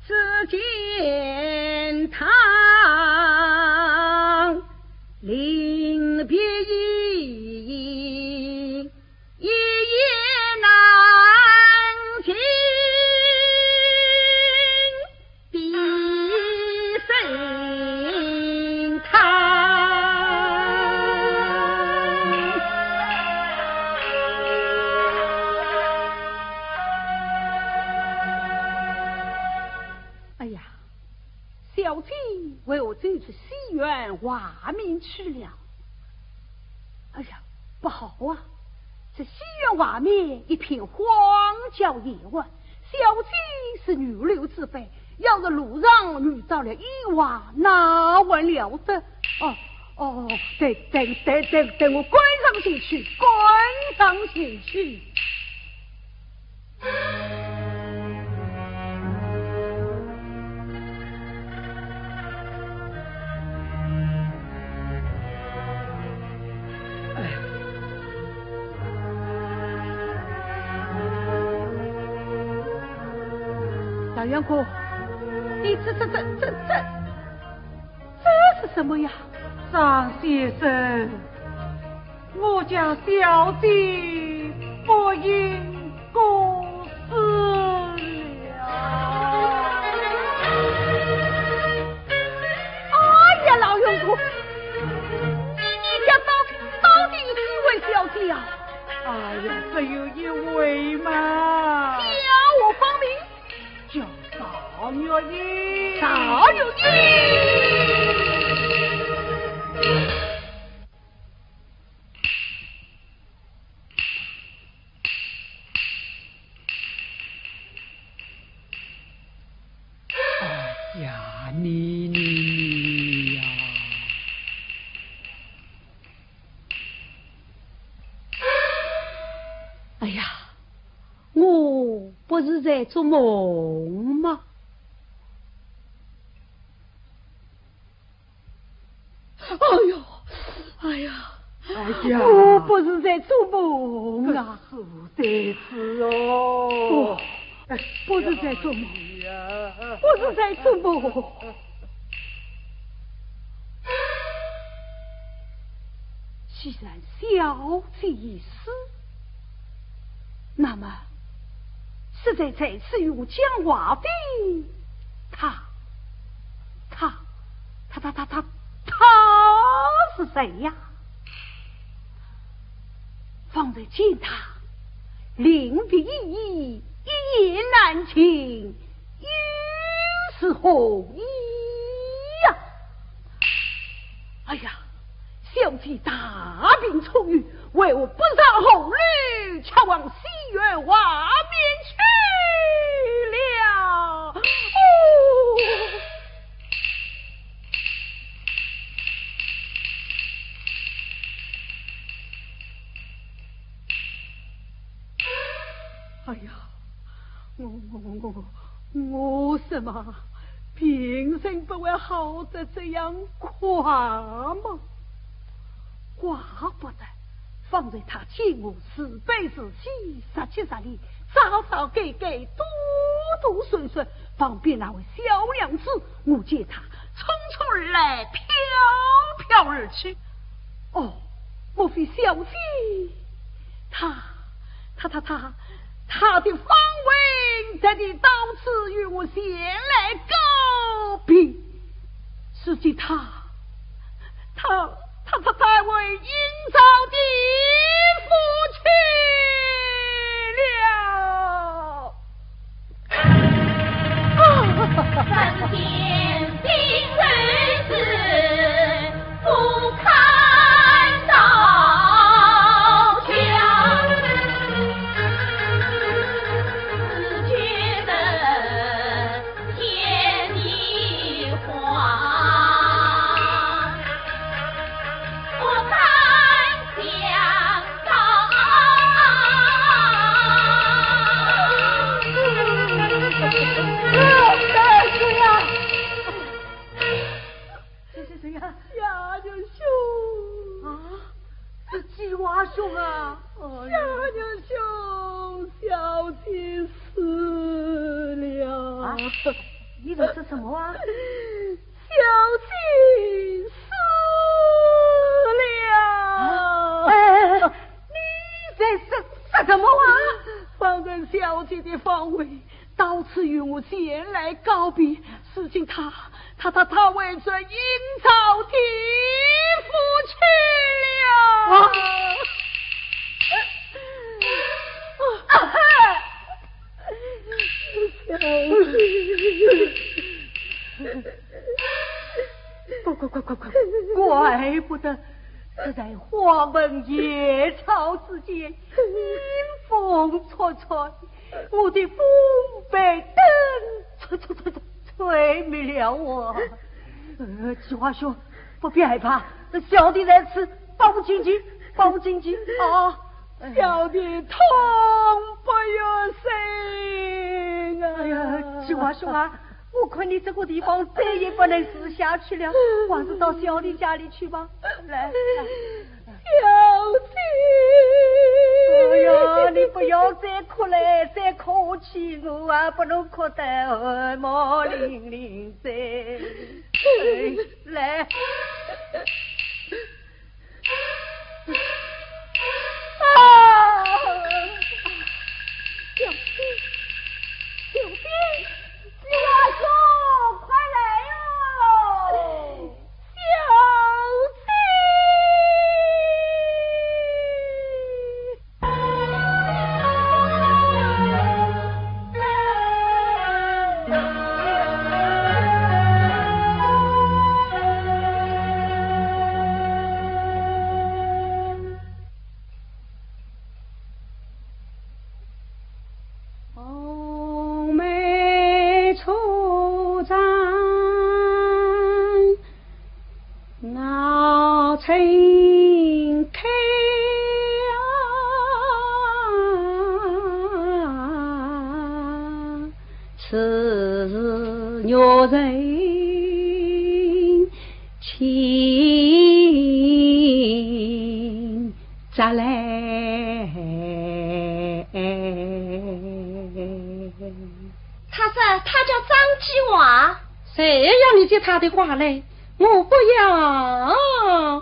只见他临别依依，一言难尽的心痛。哎呀，小姐为何走出西园外面去了？哎呀，不好啊！这西园外面一片荒郊野外，小姐是女流之辈，要是路上遇着了意外，那还了得？哦，哦，等，等，等，等，等我赶上前去，赶上前去。老员工，你这，这，这，这，这，这是什么呀？张先生，我家小姐不幸过世了。哎呀，老员工，你，你家到，到底有几位小姐呀？哎呀，只有一位嘛。叫我芳名。叫赵月英。赵月英。哎呀，你，你，你呀！哎呀，我不是在做梦吗？ 哎呦，哎呀，哎呀，我不是在做梦啊！是在此哦。不，不是在做梦，哎呀，不是在做梦。既然小姐已死， 那么，是谁在此与我讲话的？他，他，他，他，他，他，他是谁呀？方才见他临别依依，一言难尽，又是何意呀？ 哎呀，小姐大病初愈，为何不上红楼，却往西园外面去了？哦！ 哎呀，我，我，我，我，我什么病人不会好得这样快吗？怪不得方才他见我慈悲慈悲，实急实厉，早早改改，多多顺顺，旁边那位小娘子，我见她匆匆而来，飘飘而去。哦，莫非小姐 她，她，她，她，她的芳魂特地到此与我前来告别，实在她，她，她，她，她回阴曹地府去了。你在说什么啊？小姐死了。啊，哎，你在说，说什么啊？方才小姐的方位，到此与我前来告别，如今她，她，她，她为这阴曹地府去了。啊！啊！ 怪不得，怪不得，这在花门夜草之间，阴风霰霰，我的风被灯吹，吹，吹，吹，吹灭了啊！呃，计划兄，不必害怕，小弟在此，保护姐姐，保护姐姐啊！ 小弟痛不欲生啊！哎呀，计划兄啊，我看你这个地方再也不能住下去了，还是到小弟家里去吧。来，来。小姐。哎呀，你不要再哭了，再哭下去我啊，不能哭得汗毛凛凛的。哎，来。 啊！小姐，小姐，你阿兄，快来哟！小姐。 他说他叫张继华。谁要你接他的话嘞？我不要。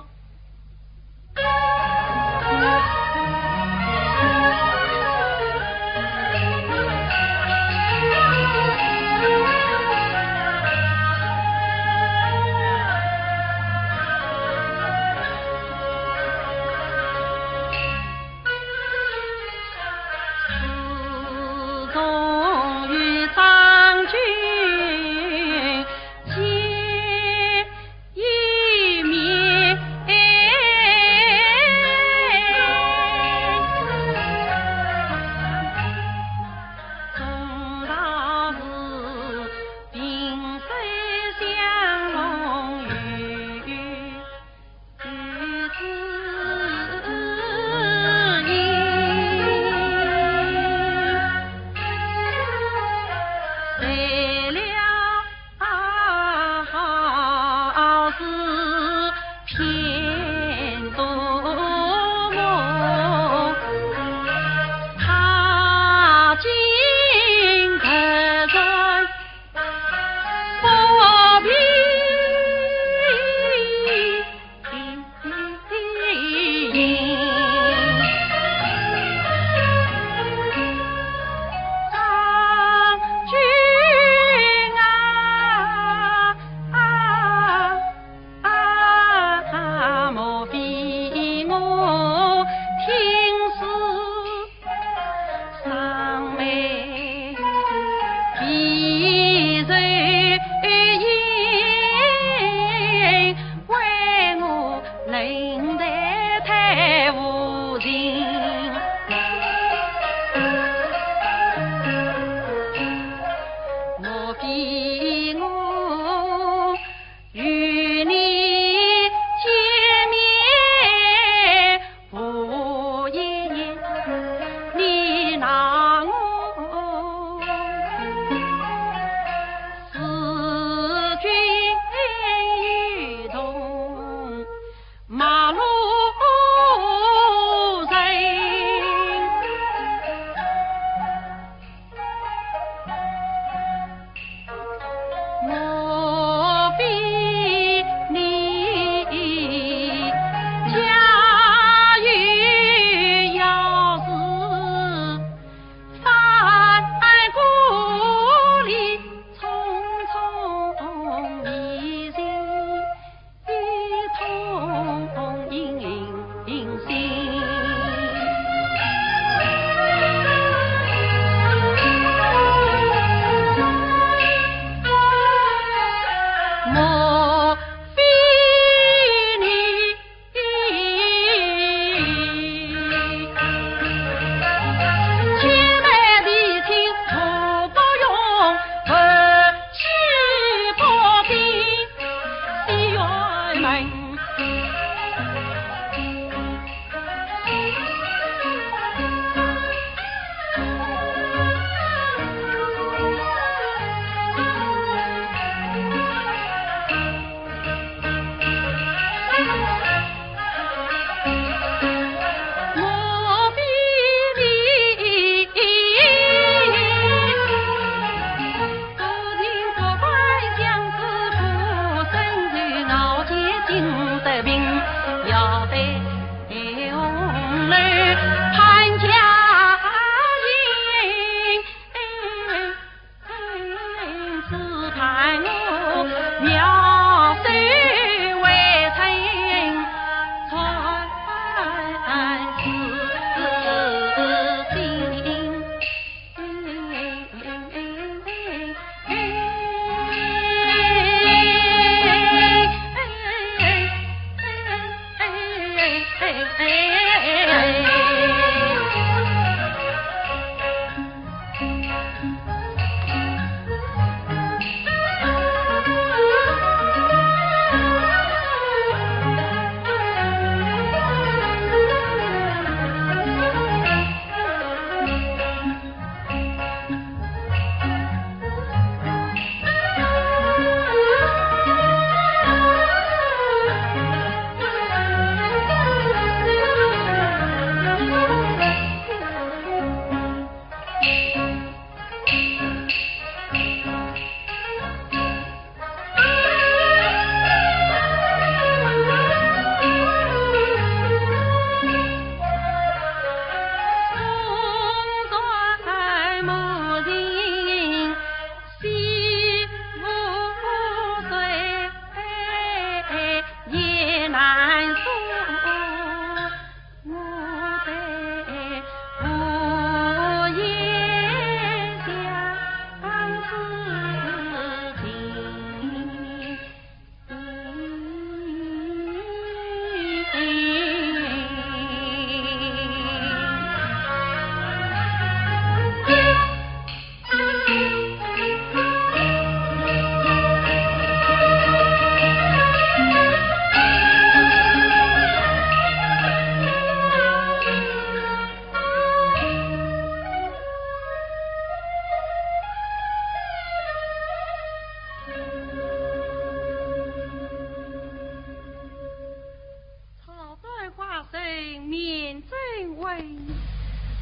草断花声，面争闻，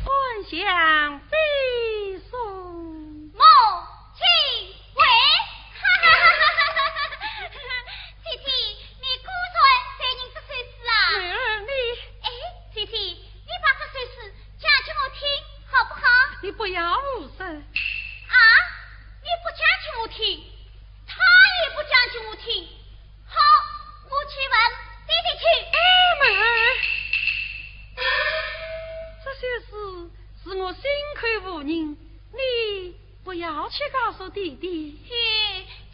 暗香飞送。母亲回。哈哈哈哈哈哈！姐姐，你果然在吟这首诗啊？妹儿，你……哎，姐姐，你把这首诗讲给我听，好不好？你不要胡说。啊？你不讲给我听，他也不讲给我听。 好，我去问弟弟去。哎，妹儿，这首诗是我心口无人，你不要去告诉弟弟。嘿，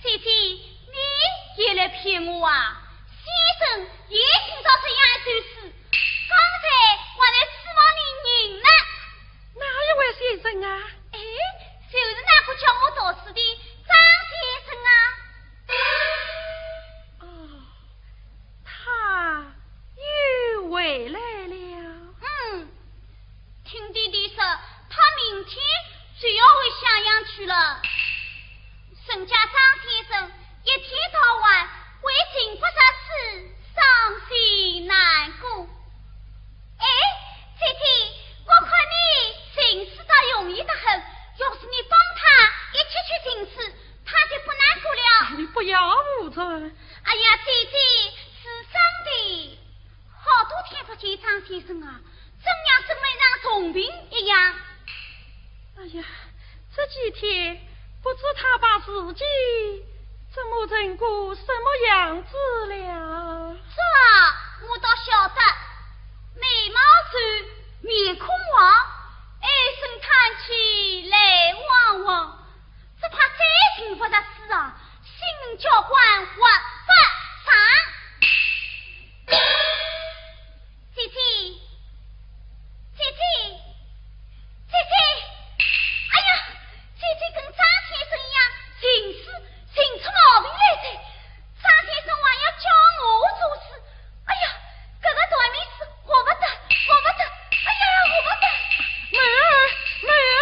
姐姐，你也来骗我啊！先生也听到这样一首诗，刚才还来指望你人呢。哪一位先生啊？哎，就是那个教我读书的张先生啊。 哦，他又回来了。嗯，听弟弟说，他明天就要回襄阳去了。人家张先生一天到晚为情不识字，伤心难过。 哎，姐姐，我看你寻诗倒容易得很，要是你帮他一起去寻诗，他就不难过了。你不要胡说。哎呀，姐姐，是真的，好多天不见张先生啊，真像生了一场重病一样。 哎呀，这几天不知他把自己怎么成个什么样子了。这啊，我倒晓得，眉毛皱，面孔黄，唉声叹气来汪汪，只怕再寻不着诗啊，性命交关活不长。 姐姐，姐姐，姐姐，哎呀，姐姐跟张先生一样，寻诗寻出毛病来哉。张先生还要教我做诗，哎呀，搿个断命诗活不得，活不得，哎呀，活不得。妹儿，妹儿。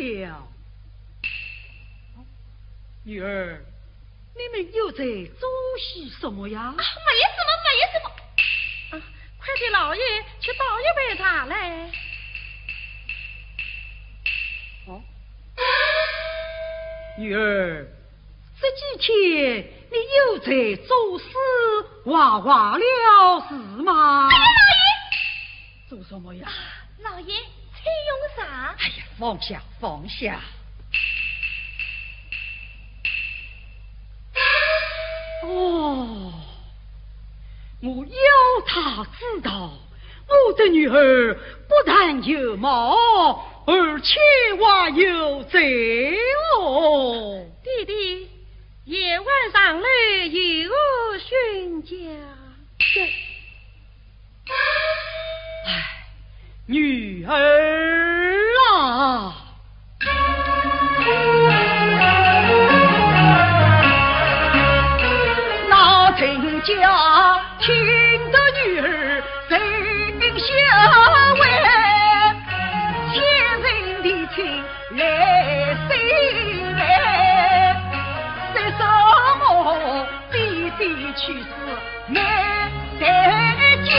了。女儿，你们又在做些什么呀？啊，没什么，没什么。啊，快替老爷去倒一杯茶来。哦，女儿，这几天你又在作诗画画了是吗？哎呀，老爷！做什么呀？老爷，请用茶。哎呀，放下，放下。哦，我要他知道，我的女儿不但有貌，而且还有才哦。弟弟，夜晚上楼有何训教？这 唉，女儿啊！老人家听得女儿心下为，千人的情来心来，说什么比比去世 难得家，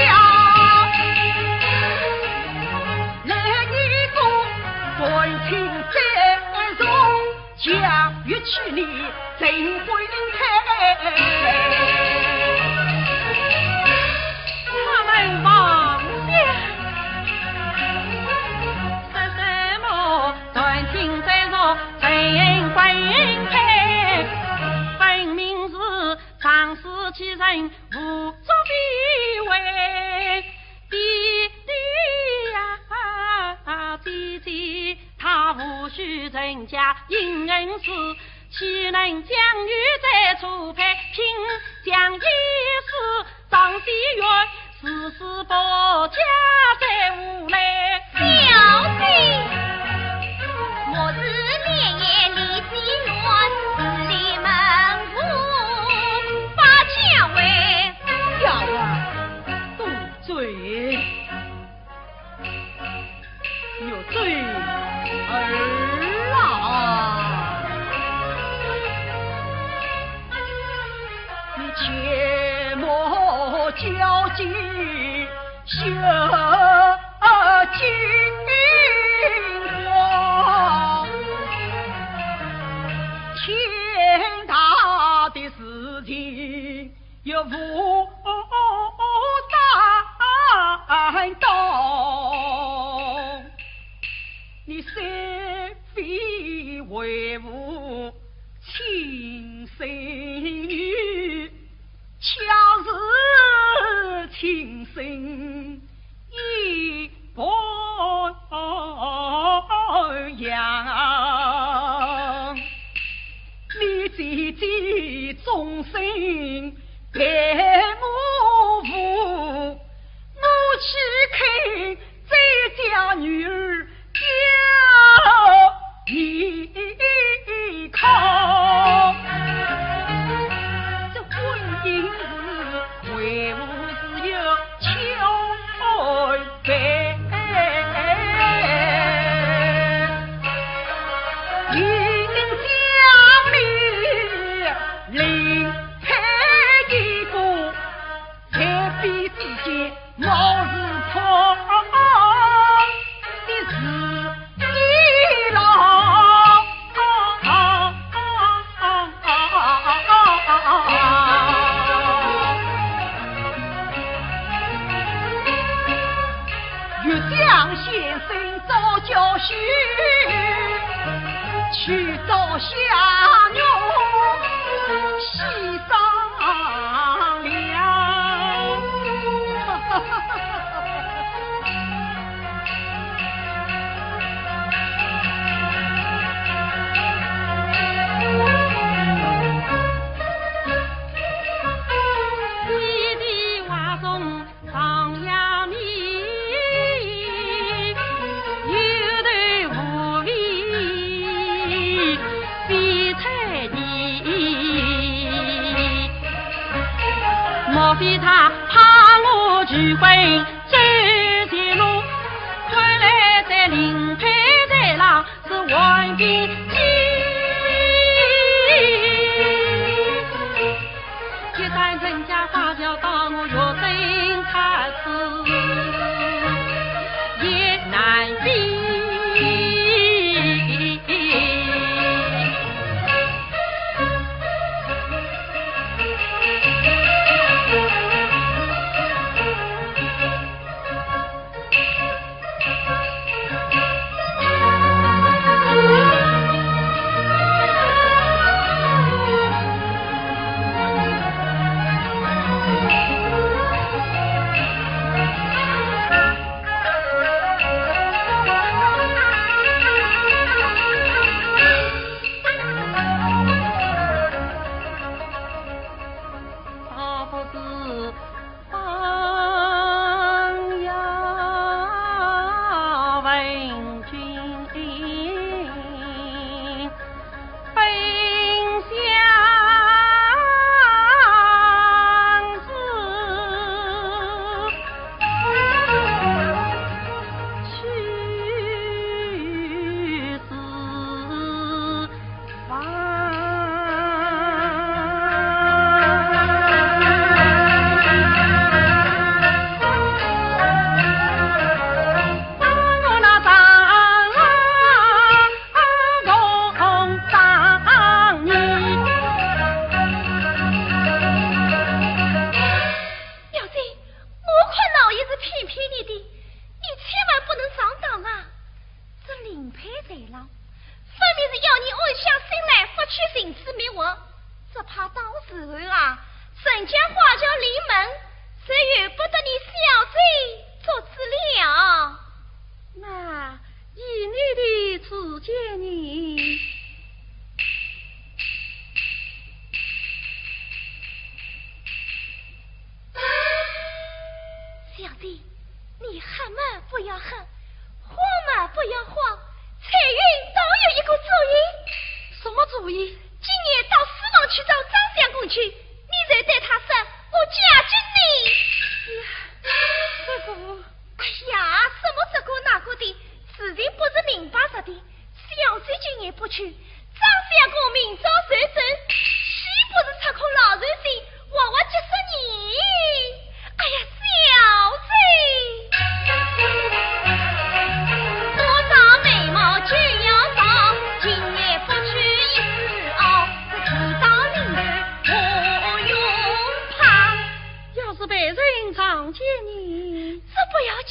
来年个团亲再重，假若娶你陈婚配。他们望想，说什么团亲再重，陈婚配，分明是 仗势欺人，胡作非为。弟弟呀，姐姐，她无需人家因恩师，岂能将女再初配？拼将一世当心愿， 誓死保家在屋内。小姐，莫是连夜立誓愿，自立门户把家为。丫鬟，住嘴！ 玉簪儿啊，你切莫交际学金光，天大的事情 又无担当，你三妃为父亲生女，恰似亲生 一般样。你姐姐终身待我无，我岂肯再将女儿交你靠？这婚姻事 为父是有求备，定将你另配一个，在彼之间 貌似破的是你了。玉江先生早教书，去找下奴戏上 了。你的话中常要命，有头无尾，非彩你。莫非他怕我拒婚走绝路？看来在林配台上是完既然人家花轿到我月正开始，也难避。表姐，我看老爷是骗骗你的，你千万不能上当啊！这林佩在浪，分明是要你安下心来，拂去情丝蜜话，只怕到时候啊，人家花轿临门，就由不得你小姐做主了。那依你的主见呢？ 小姐，你恨嘛不要恨，慌嘛不要慌，彩云倒有一个主意。什么主意？今夜到书房去找张相公去，你就对他说，我嫁给你。这个……哎呀，什么这个那个的，事情不是明摆着的。 小姐今夜不去，张相公明朝就走，岂不是出空劳神仙，活活急死人？哎呀，小姐！多少眉毛就要上，今夜不去一时哦，这天到临头我用怕。要是被人撞见呢？这不要紧，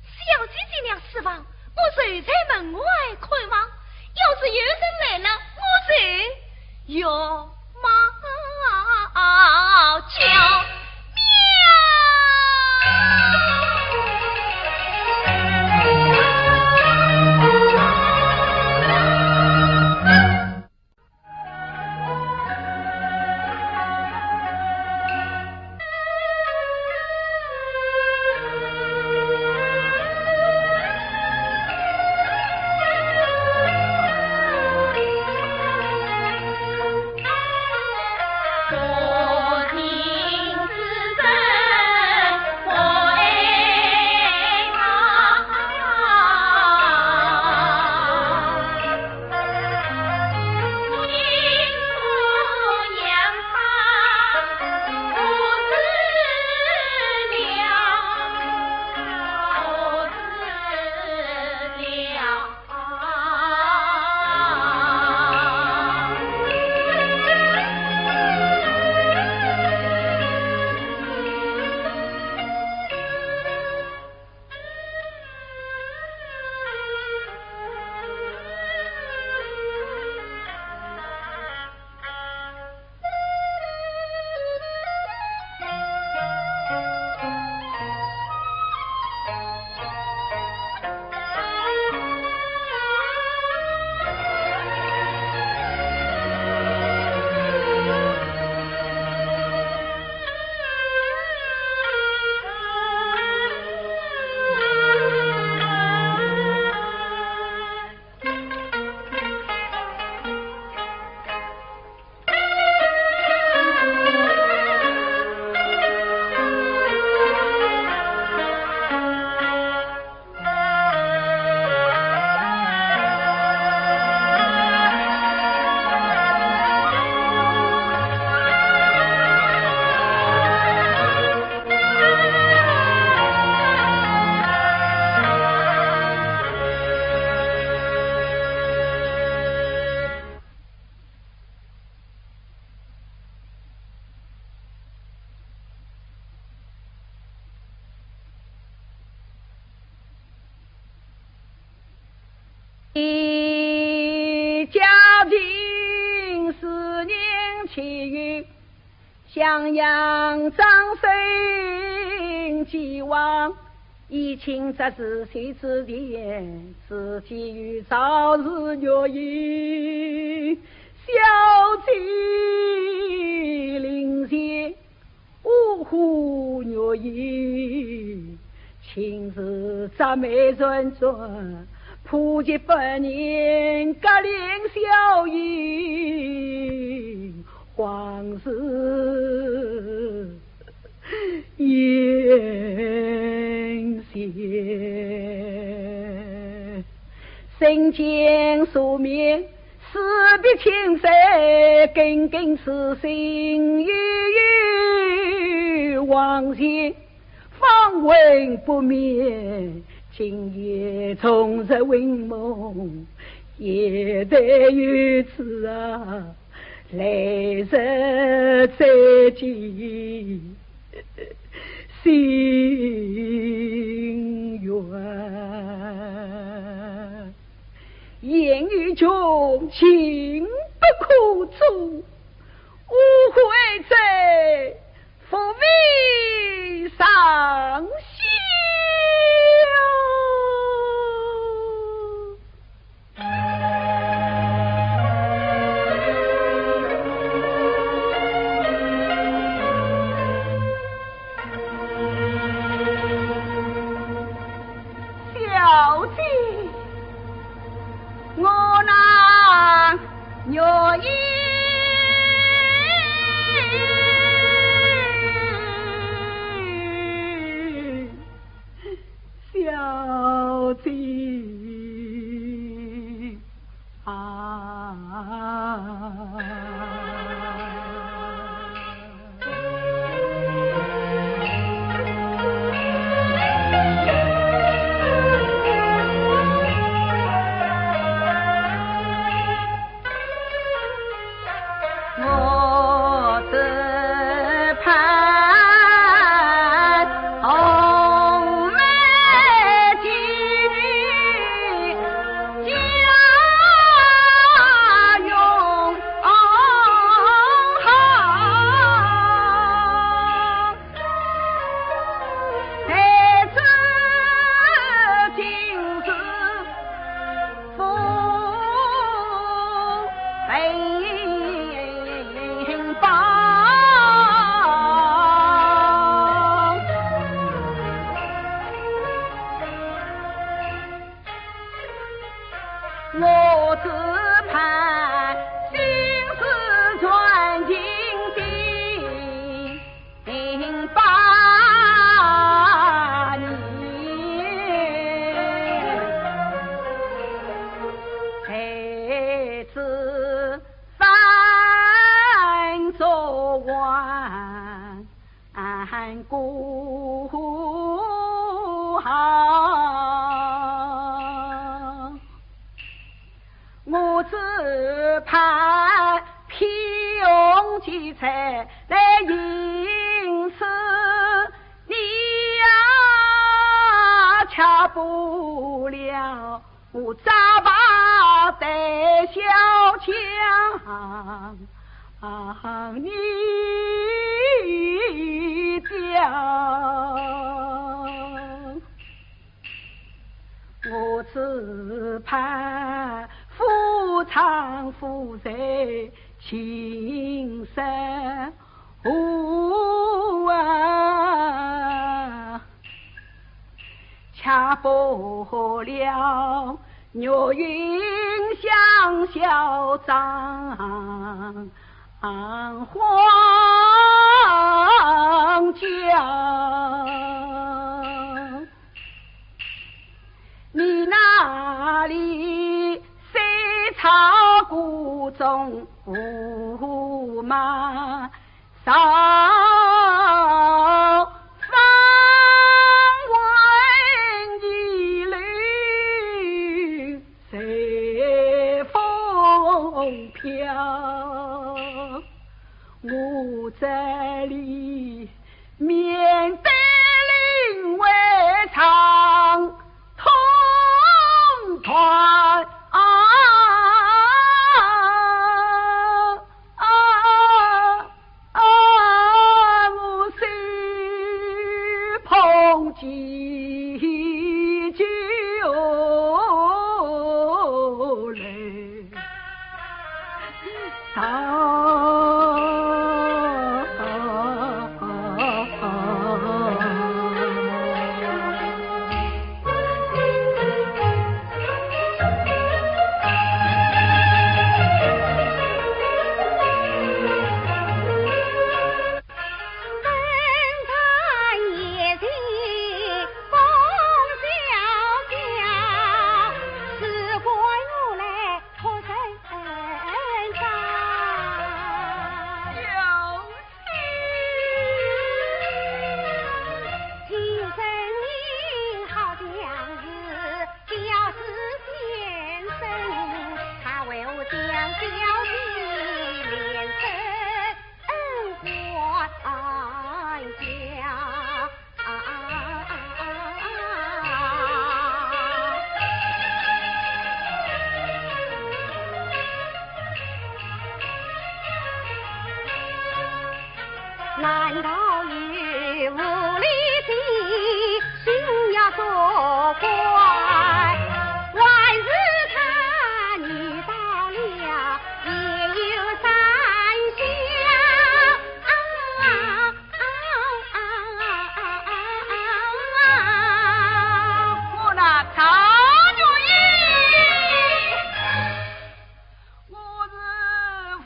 小姐进了书房，我就在门外看望，要是有人来了，我就要骂叫。襄阳张生既亡，以请侄子修子田，子建有赵氏玉印，孝子临前，呜呼玉印，亲自折梅传转，普及百年，格令孝英。 皇室宴席。身兼数面，势必亲在，耿耿此行，悠悠往前， 方闻不眠，今夜重入云梦，夜待有此啊，来日再见，心愿。言语穷，情不可终，误会者 不必上香。小姐， 我那玉印，小姐啊。 我只盼红梅佳人 佳容好，待至今日不回报。 我只盼心事传情的八年，孩子翻做还 孤行。我只盼披红巾才来迎娶，你呀，吃不了 我扎把带小枪，你讲，我只盼夫唱妇随，琴声 哦啊，吃不了玉印香消妆，荒郊。 你那里谁唱歌中胡马，少放问一路随风飘。 我这里面对林外唱通团啊，啊，啊，啊。喜酒来。 难道有无理的心要作怪，还是他你到了也有三心啊？啊啊啊啊啊啊啊！我那曹军，我是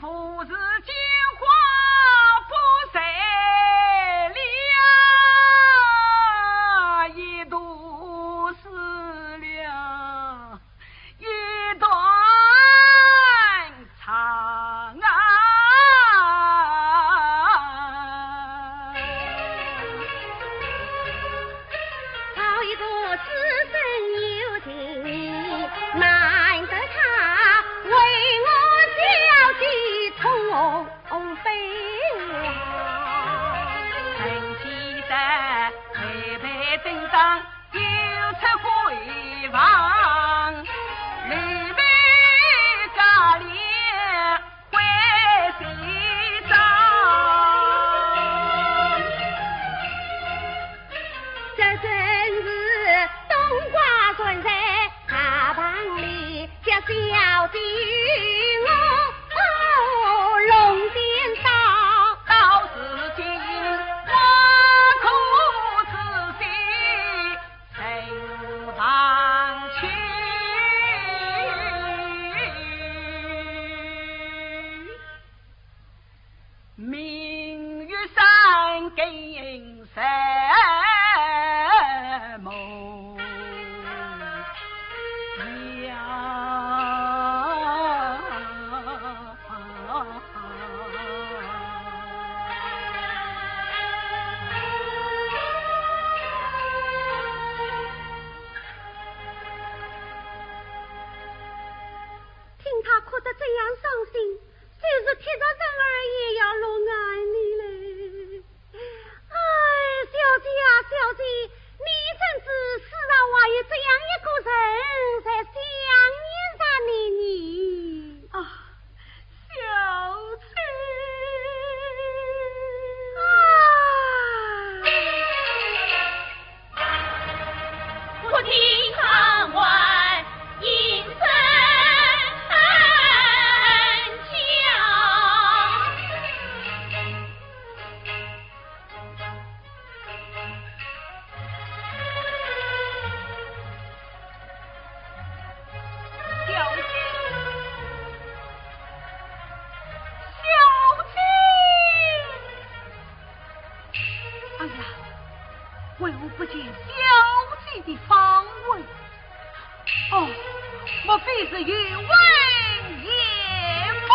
父子间。 这真是冬瓜传在大棚里，叫小弟我龙点到。到如今我可知心受伤去。 明月山更山梦呀。听他哭得这样伤心， 就是铁石人儿也要落眼泪嘞。哎，小姐啊，小姐，你怎知世上还有这样一个人在想念着你呢？啊，小姐。啊。 不听窗外莺声叫。小姐，小姐。 哎呀，为何不见小姐的芳魂？哦，莫非是有问也吗？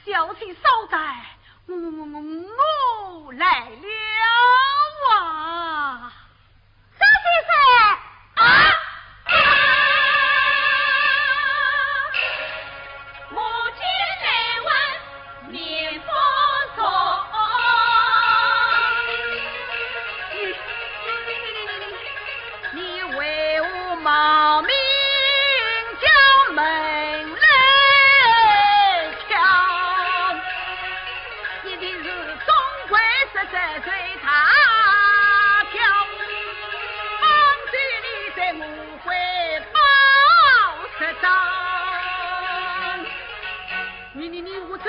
小姐稍待，我我我我我来了啊！张先生啊！你你你，我这，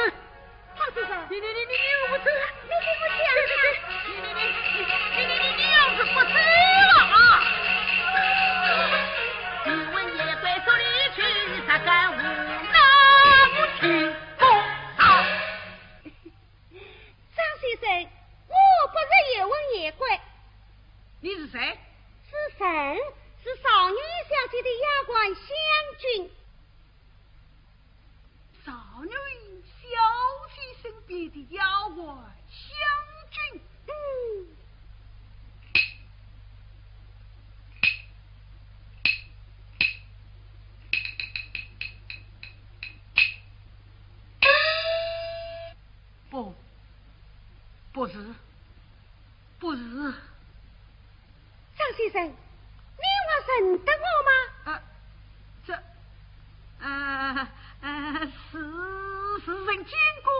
张先生，你你你你你，我这，你你不讲啊？你你你你你你你你要是不走了啊！你问夜归说你去，啥敢无那不去？不好。张先生，我不是叶问夜归。你是谁？是谁？是少年小姐的丫鬟香君。 赵云小姐身边的丫鬟香君。嗯。不，不是，不是。 张先生，你还认得我吗？啊，这，呃，呃，是，是曾见过，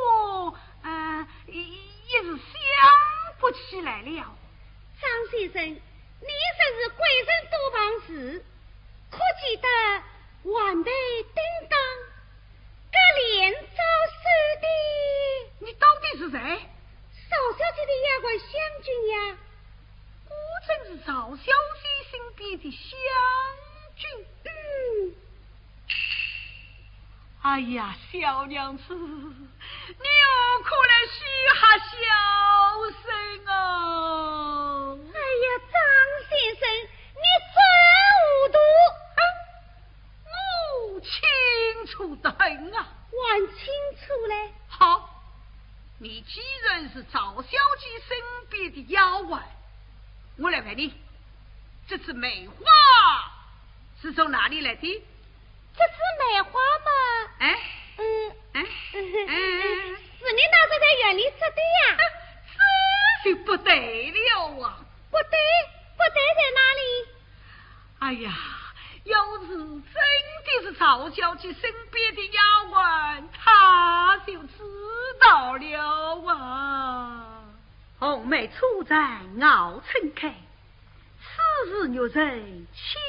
呃，一，一时想不起来了。张先生，你真是贵人多忘事，可记得 还钿叮当，隔帘招手的。你到底是谁？赵小姐的丫鬟香君呀。果真是赵小姐身边的香君。嗯。哎呀，小娘子，你何苦来虚吓小生啊？哎呀，张先生，你真糊涂啊！ 我清楚得很啊。还清楚嘞。好，你既然是赵小姐身边的丫鬟，我来问你，这枝梅花是从哪里来的？这枝梅花嘛，哎，嗯，哎，哎，是你那时在园里摘的呀？这就不对了啊！不对，不对在哪里？ 哎呀，要是真的是赵小姐身边的丫鬟，她就知道了啊。红梅初展袄撑开，此时玉人轻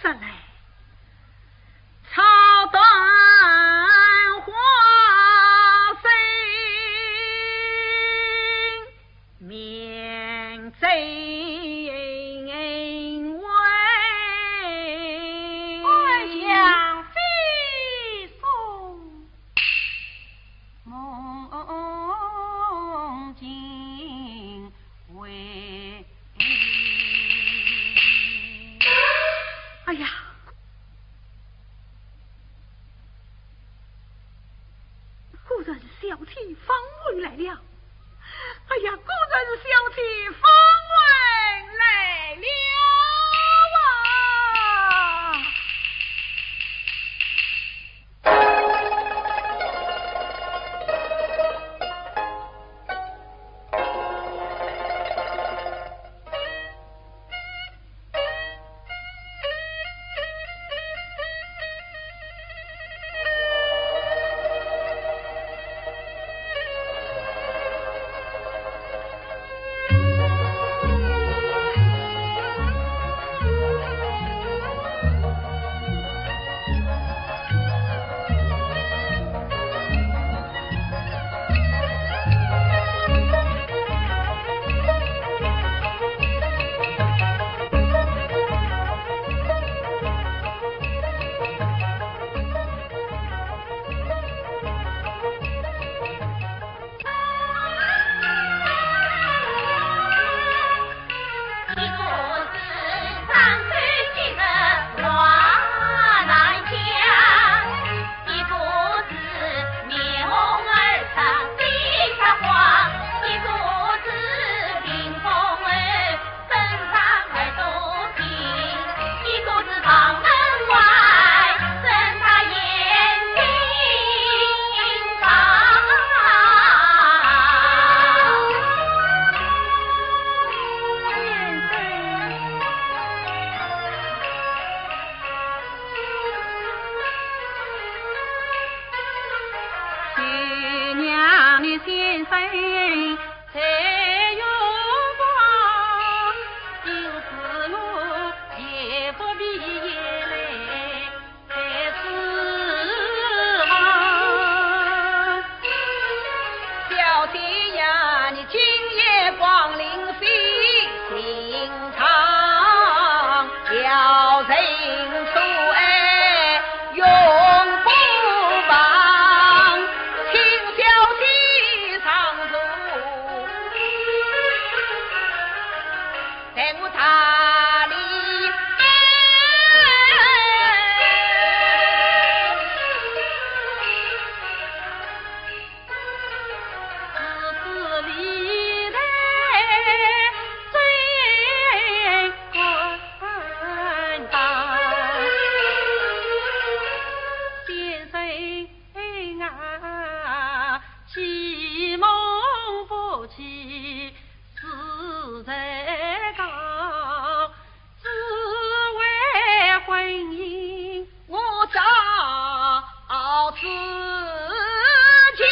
拂来，草断花飞 面皱纹。花香飞送梦境回。哎呀， 果然是小姐方文来了。哎呀，果然是小姐方文来了啊！先生在远方，因此我也不必言来再次望。小姐呀，你今夜光临飞行场，小人所爱永不忘，请小姐常住。 待我大礼。先生啊，既蒙福气， 是在高，只为婚姻我早知晓。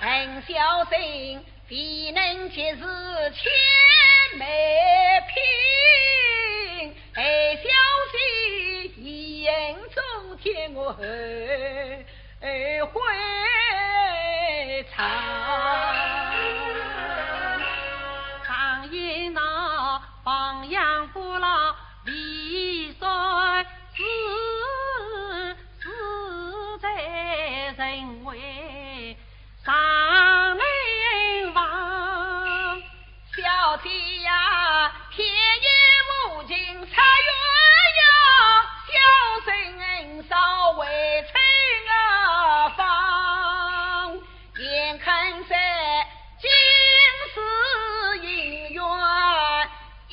恨小生未能及时千媒聘，害小姐一人中天我后 悔怅。常言道，亡羊补牢，未遂事，事在人为，尚能防。 小姐呀，天也无情，茶园呀，小生恩少未曾啊放。眼看这今世姻缘一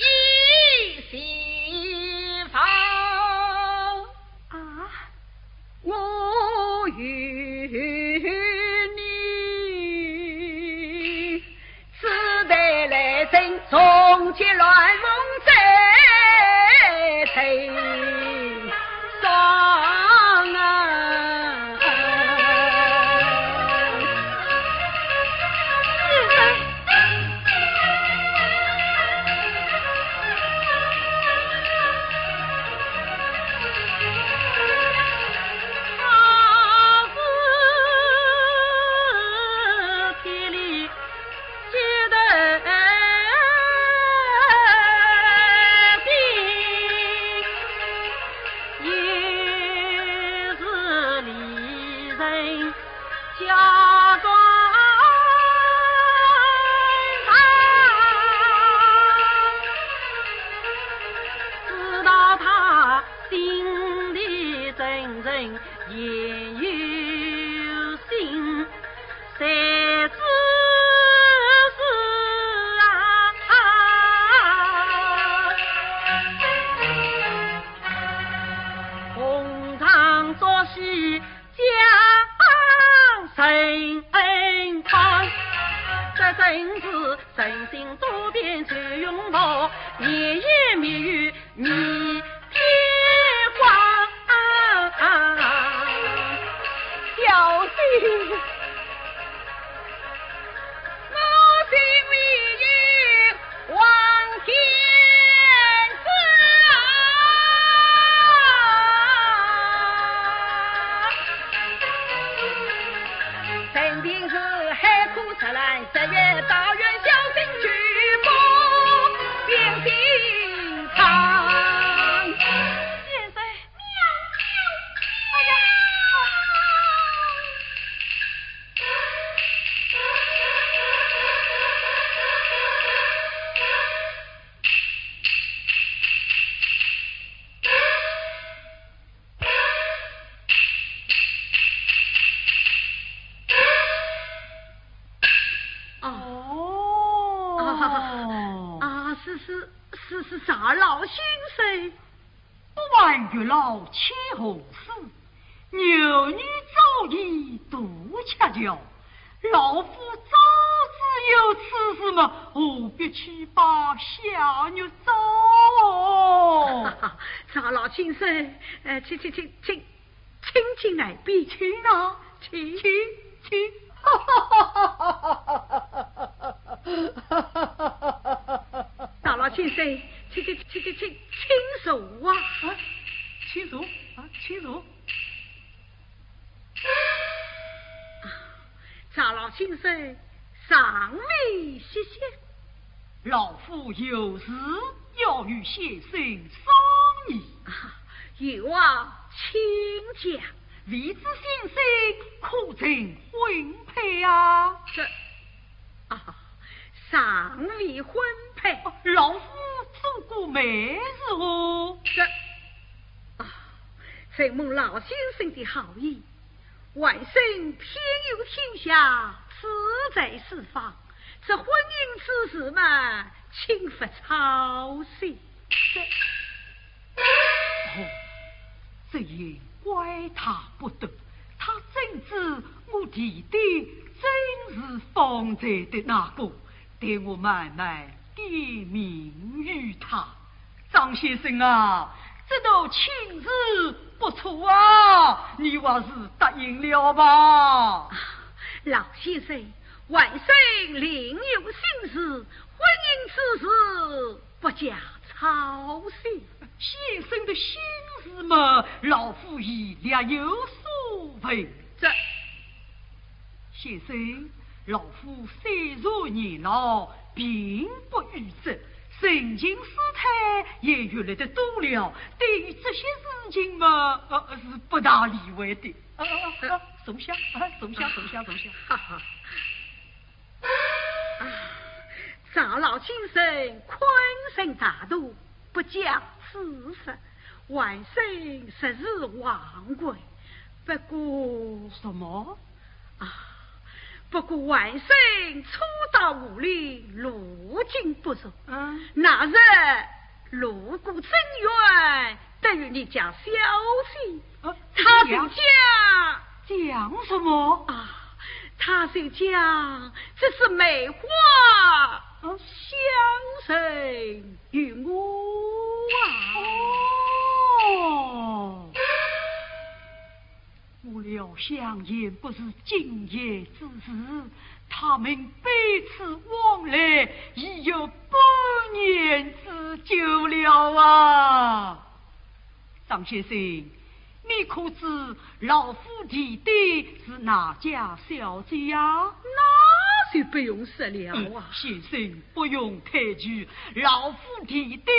息芳。啊？ 我与你，此地来生，从前乱梦再成双啊。哦。啊，啊，是，是，是，是，常老先生。不瞒月老千何事，牛女早已渡鹊桥，老夫早知有此事嘛，何必去把下月找哦？常老先生，呃，请，请，请，请，请进来边。请啊。请，请，请。赵老先生，请，请，请，请，请坐啊。啊，请坐，啊，请坐。赵老先生，上来歇歇。 老夫有事要与先生商议。啊，有啊，请讲。未知先生可曾婚配啊？这，啊，尚未婚配。哦，老夫做过媒人哦。这，啊，承蒙老先生的好意， 晚生偏有天下，志在四方，这婚姻之事嘛，请勿操心。这，哦，这也怪他不得，他怎知我弟弟正是方才的那个，待我慢慢点名于他。 张先生啊，这道亲事不错啊，你还是答应了吧。啊，老先生，晚生另有心事，婚姻之事不加操心。先生的心事嘛，老夫已略有所闻。这， 先生，老夫虽然年老，并不愚痴，人情世态也阅历得多了，对于这些事情嘛，呃，是不大理会的。啊，啊，啊，坐下，啊，坐下，坐下，坐下。哈哈。啊，赵老先生宽仁大度， 不假思索，晚生实是忘怀。不过，什么？啊，不过晚生初到武陵，路径不熟。嗯。那日路过镇远，得与你家小姐。啊，他就讲，讲什么？啊，他就讲，这枝梅花，啊，相认 于我啊。哦，我料想也不是今夜之事，他们彼此往来已有半年之久了啊。张先生， 你可知老夫弟弟是哪家小姐呀？那就不用说了啊。呃，先生不用抬举，老夫弟弟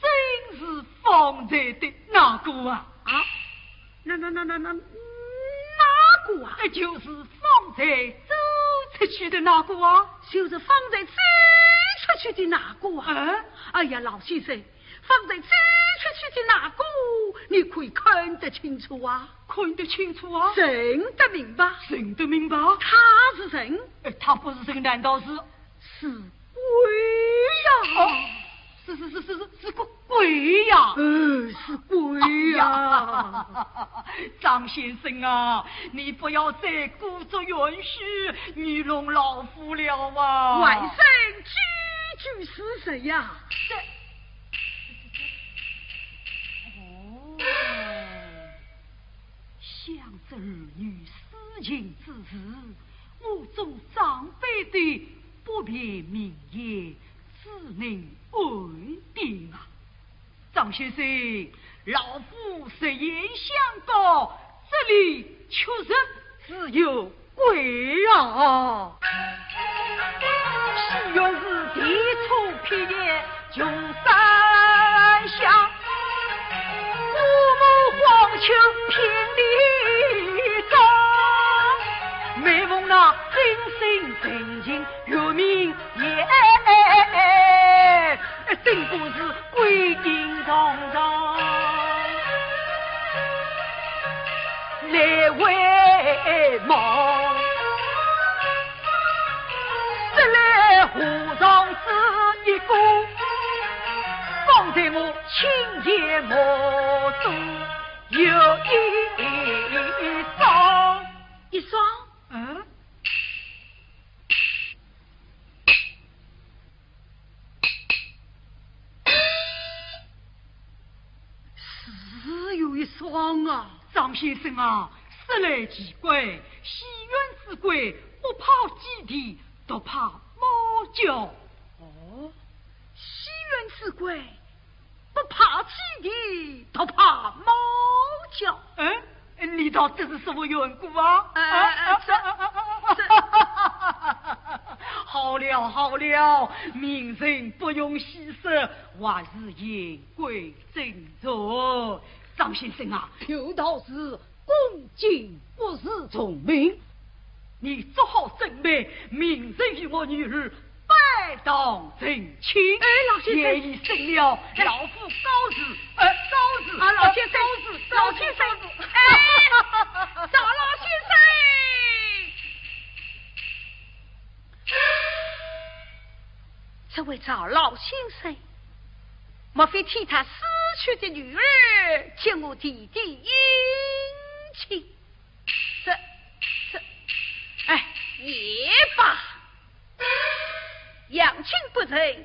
正是方才的那个啊。啊？那，那，那，那，那，哪个啊？那就是方才走出去的那个啊。就是方才走出去的那个啊。嗯？哎呀，老先生， 方才走出去的那个，你可以看得清楚啊。看得清楚啊？认得明白？认得明白？他是人？哎，他不是人，难道是？是鬼呀！哦，是，是，是，是，是，是个鬼呀！呃，是鬼呀！哎呀，张先生啊，你不要再故作玄虚，愚弄老夫了啊！晚生句句是实呀。这 哦，想这儿女私情之事，我做长辈的不便明言，只能婉禀啊。张先生，老夫实言相告，这里确实 自有鬼啊！西院是地处偏僻穷山乡，古木荒丘遍地长，每逢那金星成群月明夜，真不是 鬼影重重来回望，这里和尚只一个，方才我亲眼目中有一双。一双？嗯？ 是有一双啊。张先生啊，说来奇怪，戏院之鬼不怕鸡啼，独怕猫叫。哦，戏院之鬼不怕鸡啼，独怕猫叫。嗯，你道这是什么缘故啊？哎，哎，这，这，好了好了，明人不用戏说，还是言归正传。张先生啊，有道是恭敬不如从命。你做好准备，明日与我女儿拜堂成亲。哎，老先生。夜已深了，老夫告辞，呃，告辞，啊，老先生，告辞，老先生，告辞。哎，赵老先生。这位赵老先生，莫非替他死去的女儿给我提提亲戚？这，这，哎，也罢，阳亲不成，阴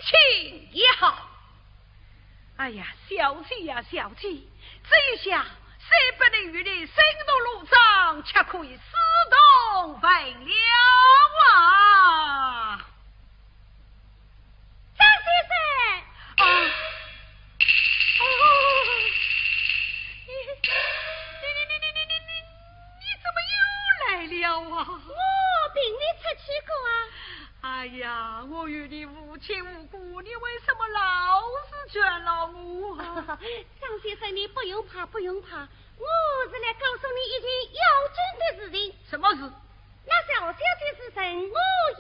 亲也好。哎呀，小姐呀，小姐，这一下虽不能与你生同路长，却可以死同坟了啊！张先生！啊！哦，你，你，你怎么又来了啊？我陪你出去过啊。哎呀，我与你无亲无故，你为什么老是眷恋我啊？张先生，你不用怕，不用怕，我是来告诉你一件要紧的事情。什么事？那赵小姐是人，我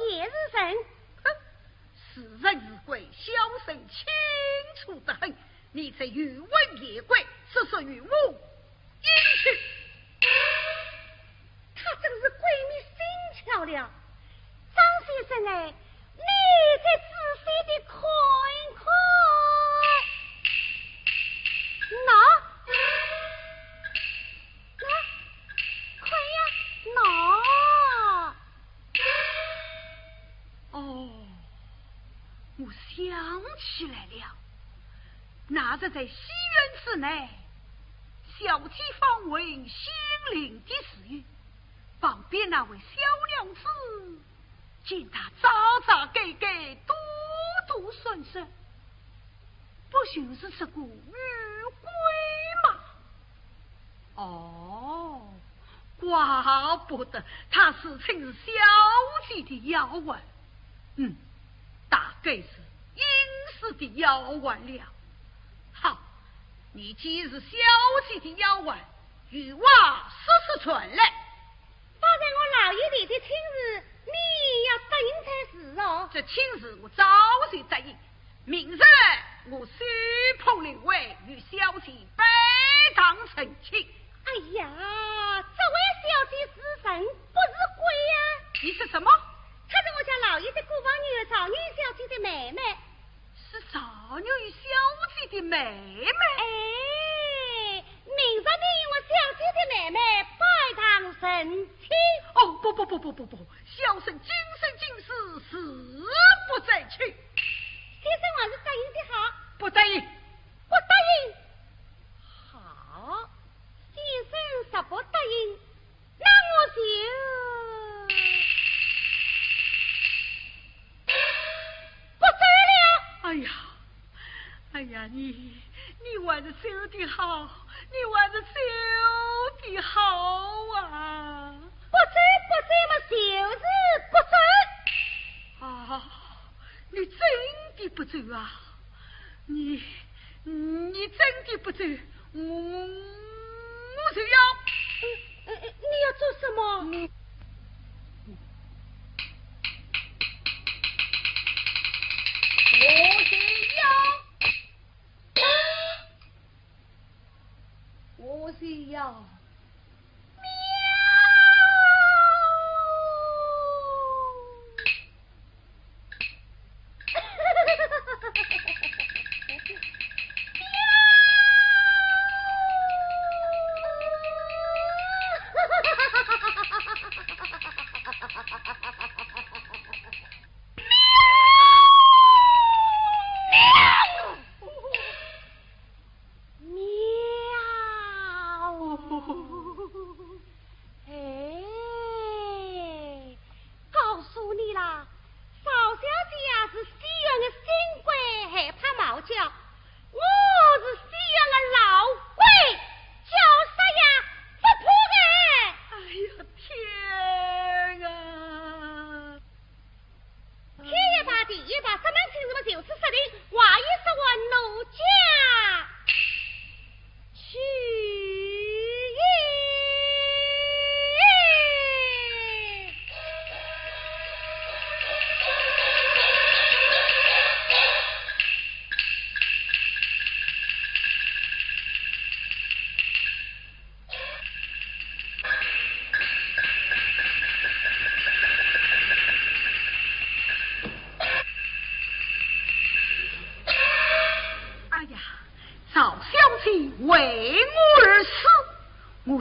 也是人。哼，是人是鬼，小生清楚得很。你这鱼文夜鬼，速速与我 进去。他真是鬼迷心窍了。张先生哎，你再仔细地看一看。喏，喏，看呀，喏。哦，我想起来了。 那日在戏院之内，小姐访问仙灵的时候，旁边那位小娘子见她眨眨改改，躲躲闪闪，不就是这个女鬼吗？哦，怪不得她自称是小姐的丫鬟。嗯，大概是阴司的丫鬟了。 好，你既是小姐的丫鬟，有话速速传来。方才我老爷提的亲事，你要答应才是哦。这亲事我早就答应，明日我手捧灵位与小姐拜堂成亲。哎呀，这位小姐是人不是鬼呀？你说什么？她是我家老爷的姑房女儿赵女小姐的妹妹。 是赵女小姐的妹妹。哎，明日你与我小姐的妹妹拜堂成亲。哦，不不不不不不，小生今生今世誓不再娶。先生还是答应的好。不答应。不答应。好，先生若不答应， 那我就不走了。哎呀，哎呀，你，你还是走的好，你还是走的好啊！不走，不走嘛，就是不走。啊，你真的不走啊？你，你真的不走，我，我就要。呃，呃，你要做什么？你，我就要，我就要。 喵！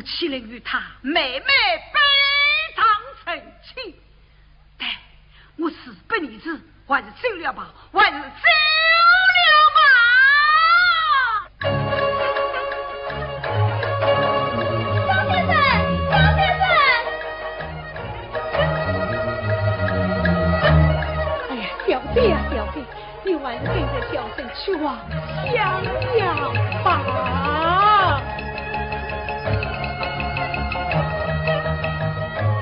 岂能与他妹妹悲痛成亲？但我是不理智，还是走了吧，还是走了吧。张先生，张先生！哎呀，小姐呀，小姐，你还是跟着小生去望香庙吧。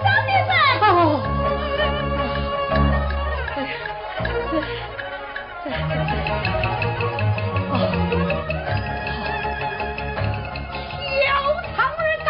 张先生！哦，哎呀，这，这，这，哦，小生儿到。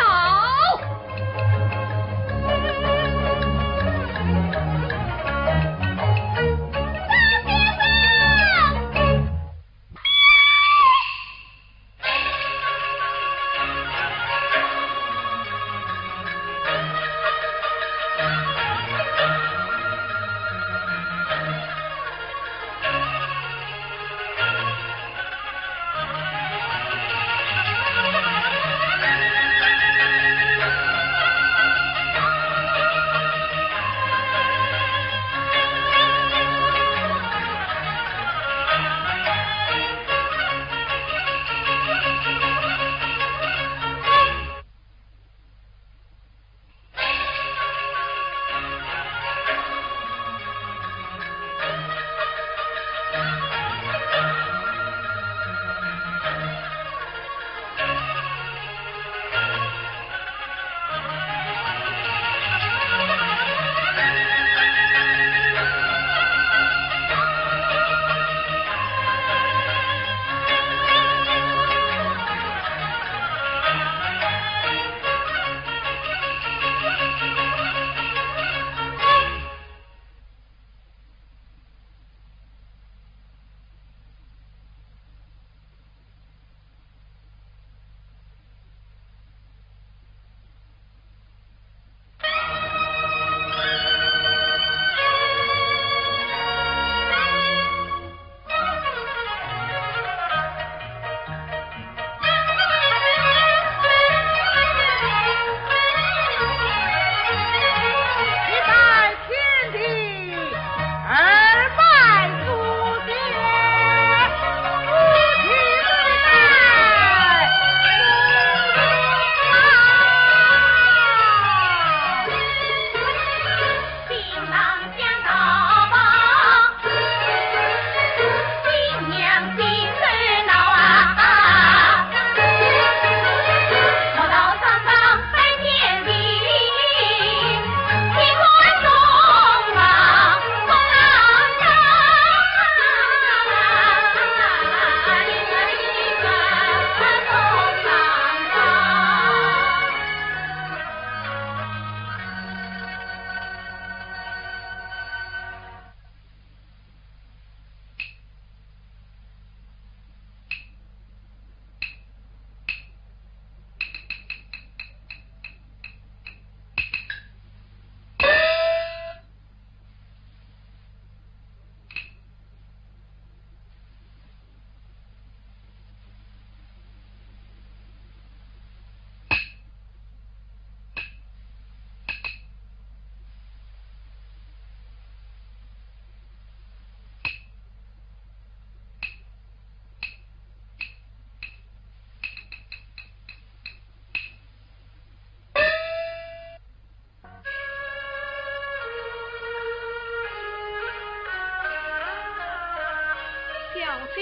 小姐，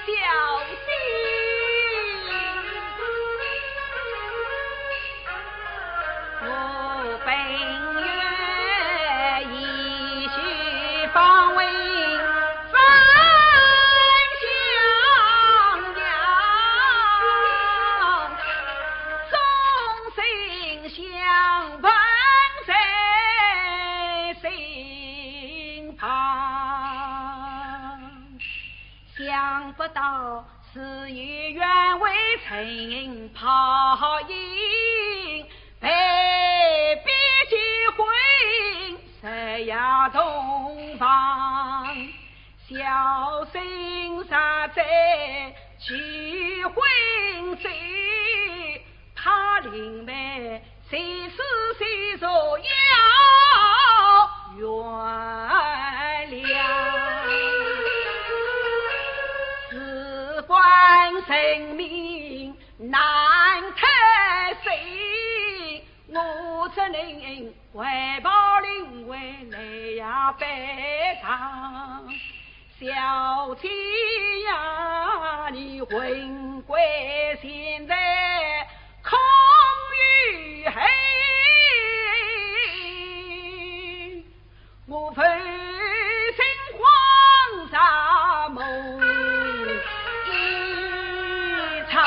小姐。我本愿以许方文分享了，众生相伴在身旁。 想不到事与愿违，成泡影，被逼结婚，日夜同房。小生若再拒婚罪，他谁是谁所要原谅？事关人命难脱身，我只能怀抱灵魂来呀拜堂。 小姐呀，你魂归现在空与黑，我浮生恍若梦一场。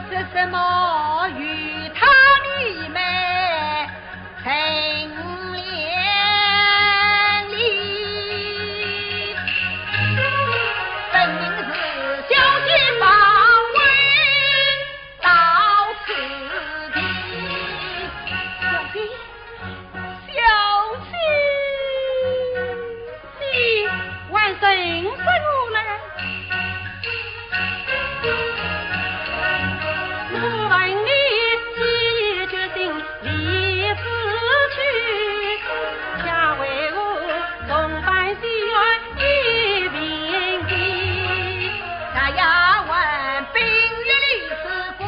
说什么与他你们 成连理，分明是小姐把婚到此地。小姐，小姐。 你还认得我来？我问你，你决心离此去，下为我重返西园一并去。那丫鬟冰月里是归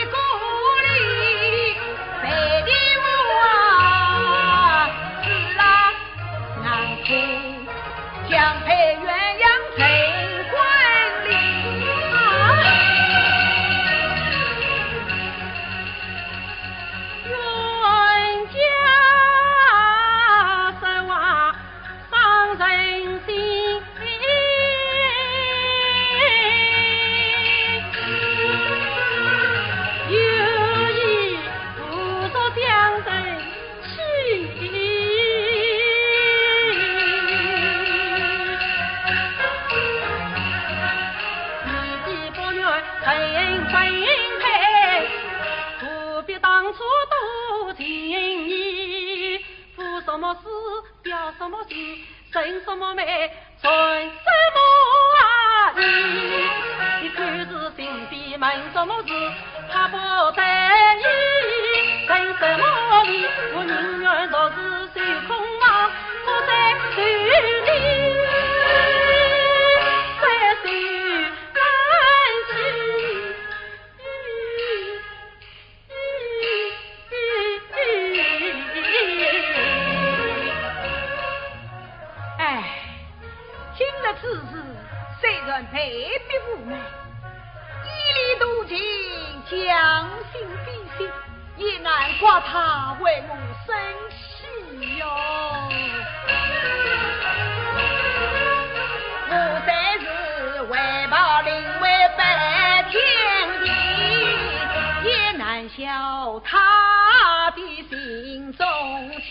故里，陪的我啊，是啊。 难堪，将配鸳鸯成婚礼。冤家说话伤人心，有意不作将人 何必当初多情意？做什么事，表什么情，生什么闷， 存什么啊意？你就是心底闷什么事，怕不得意。生什么意？我宁愿昨日守空房，不再守你，再守安心。 哎，今日之事，虽然被逼无奈，以礼度情，将心比心，也难怪他为我生 哟，我虽是为报灵为拜天地，也难消他的心中情。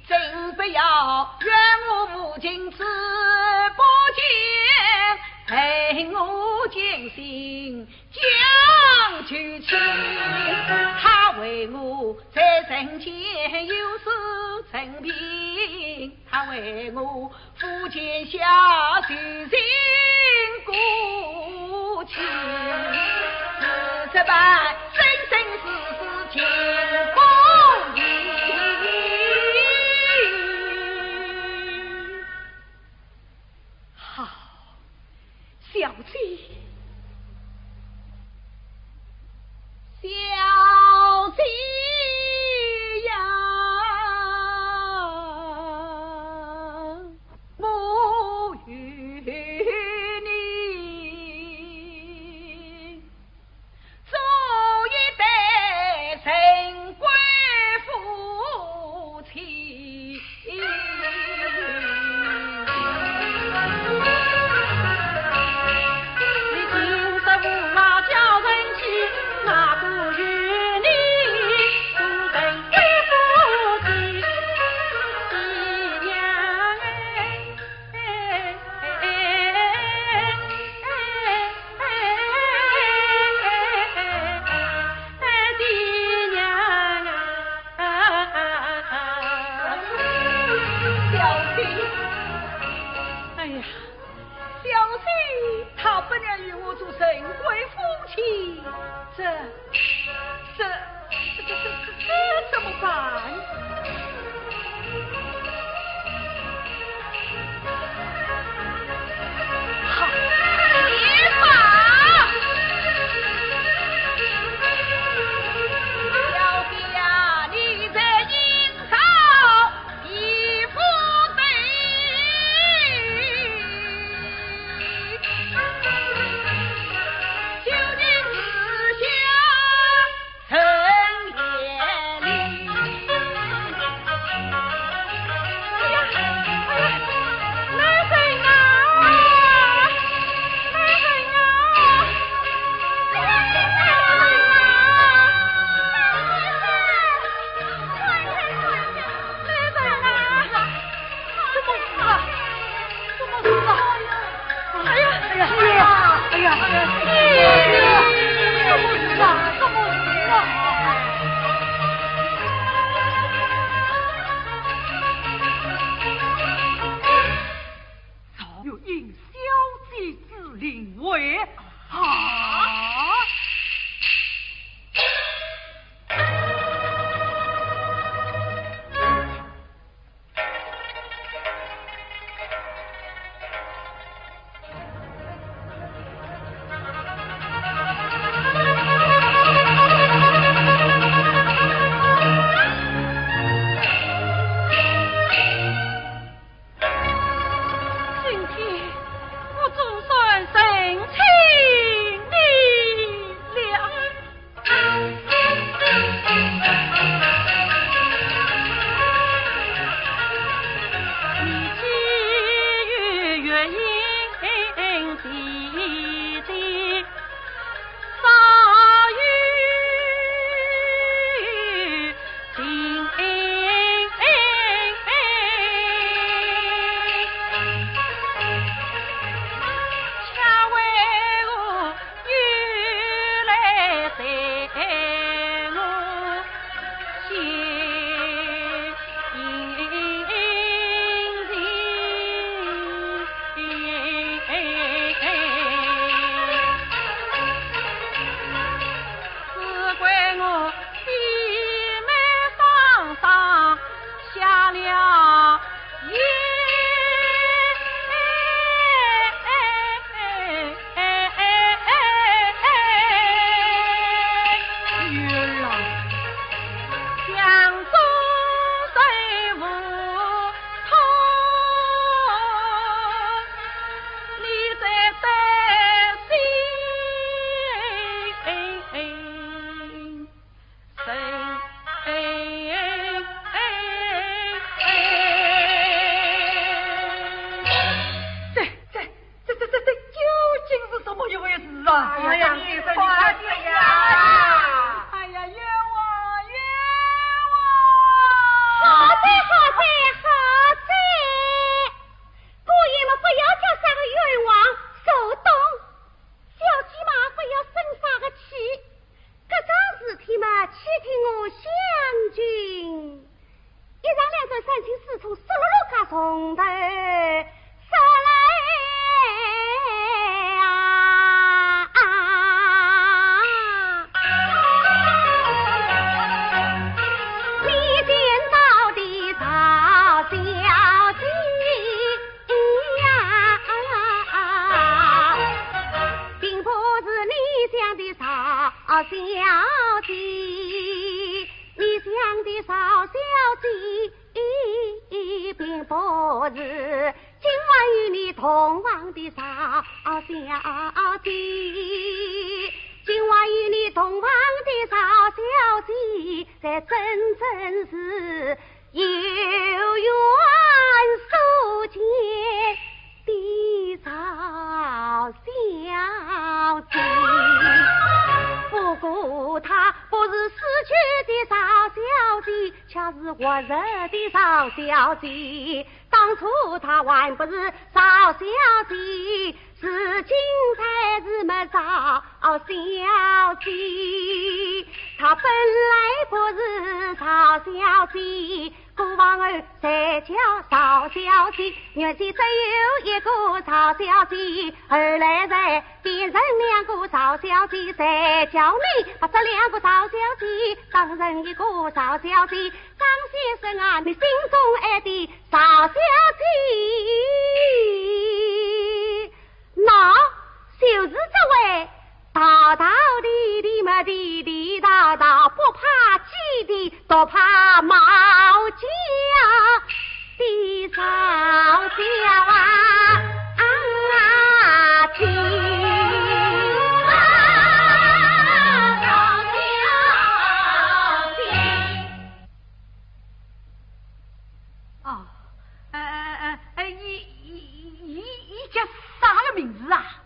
真不要怨我无情之不见，恨我将心 将就去。他为我在人间有失尊名，他为我夫天下受尽般，真正是情不移。好，小姐，小姐呀，我与你 做一对陈规夫妻。你今日无赖叫人欺，哪个与你做陈规夫妻？爹娘哎。 小姐，哎呀，小姐，他不能与我做陈规夫妻，这，这，这，这，这，这怎么办？好，别跑！小姐呀，你这阴曹地府的，究竟是想 陈延礼。哎呀，哎呀，来人啊！来人啊！哎呀，来人啊！来人啊！ 怎么了？怎么了？哎呀，哎呀，哎呀，哎呀，哎呀，怎么了？怎么了？赵月英小姐之灵位啊！ 今天我总算认清你了。你既与月英姐姐，早有情。 恰为我与小姐，你想的曹小姐并不是今晚与你同房的曹小姐。今晚与你同房的曹小姐，才真正是有缘所见的曹小姐。不过她不是死去的曹小姐，却是活着的曹小姐。当初她还不是曹小姐，如今才是么曹小姐。她本来不是曹小姐，过往儿才叫曹小姐，原先只有一个曹小姐，后来才变成两个曹小姐，才叫你把这两个曹小姐当成一个曹小姐。张先生啊，你心中爱的曹小姐，那就是这位大大的的么地地道道，不怕鸡的，独怕猫叫的曹小姐。啊，姐啊，曹小姐。哦，呃呃呃，伊伊伊伊叫啥个名字啊？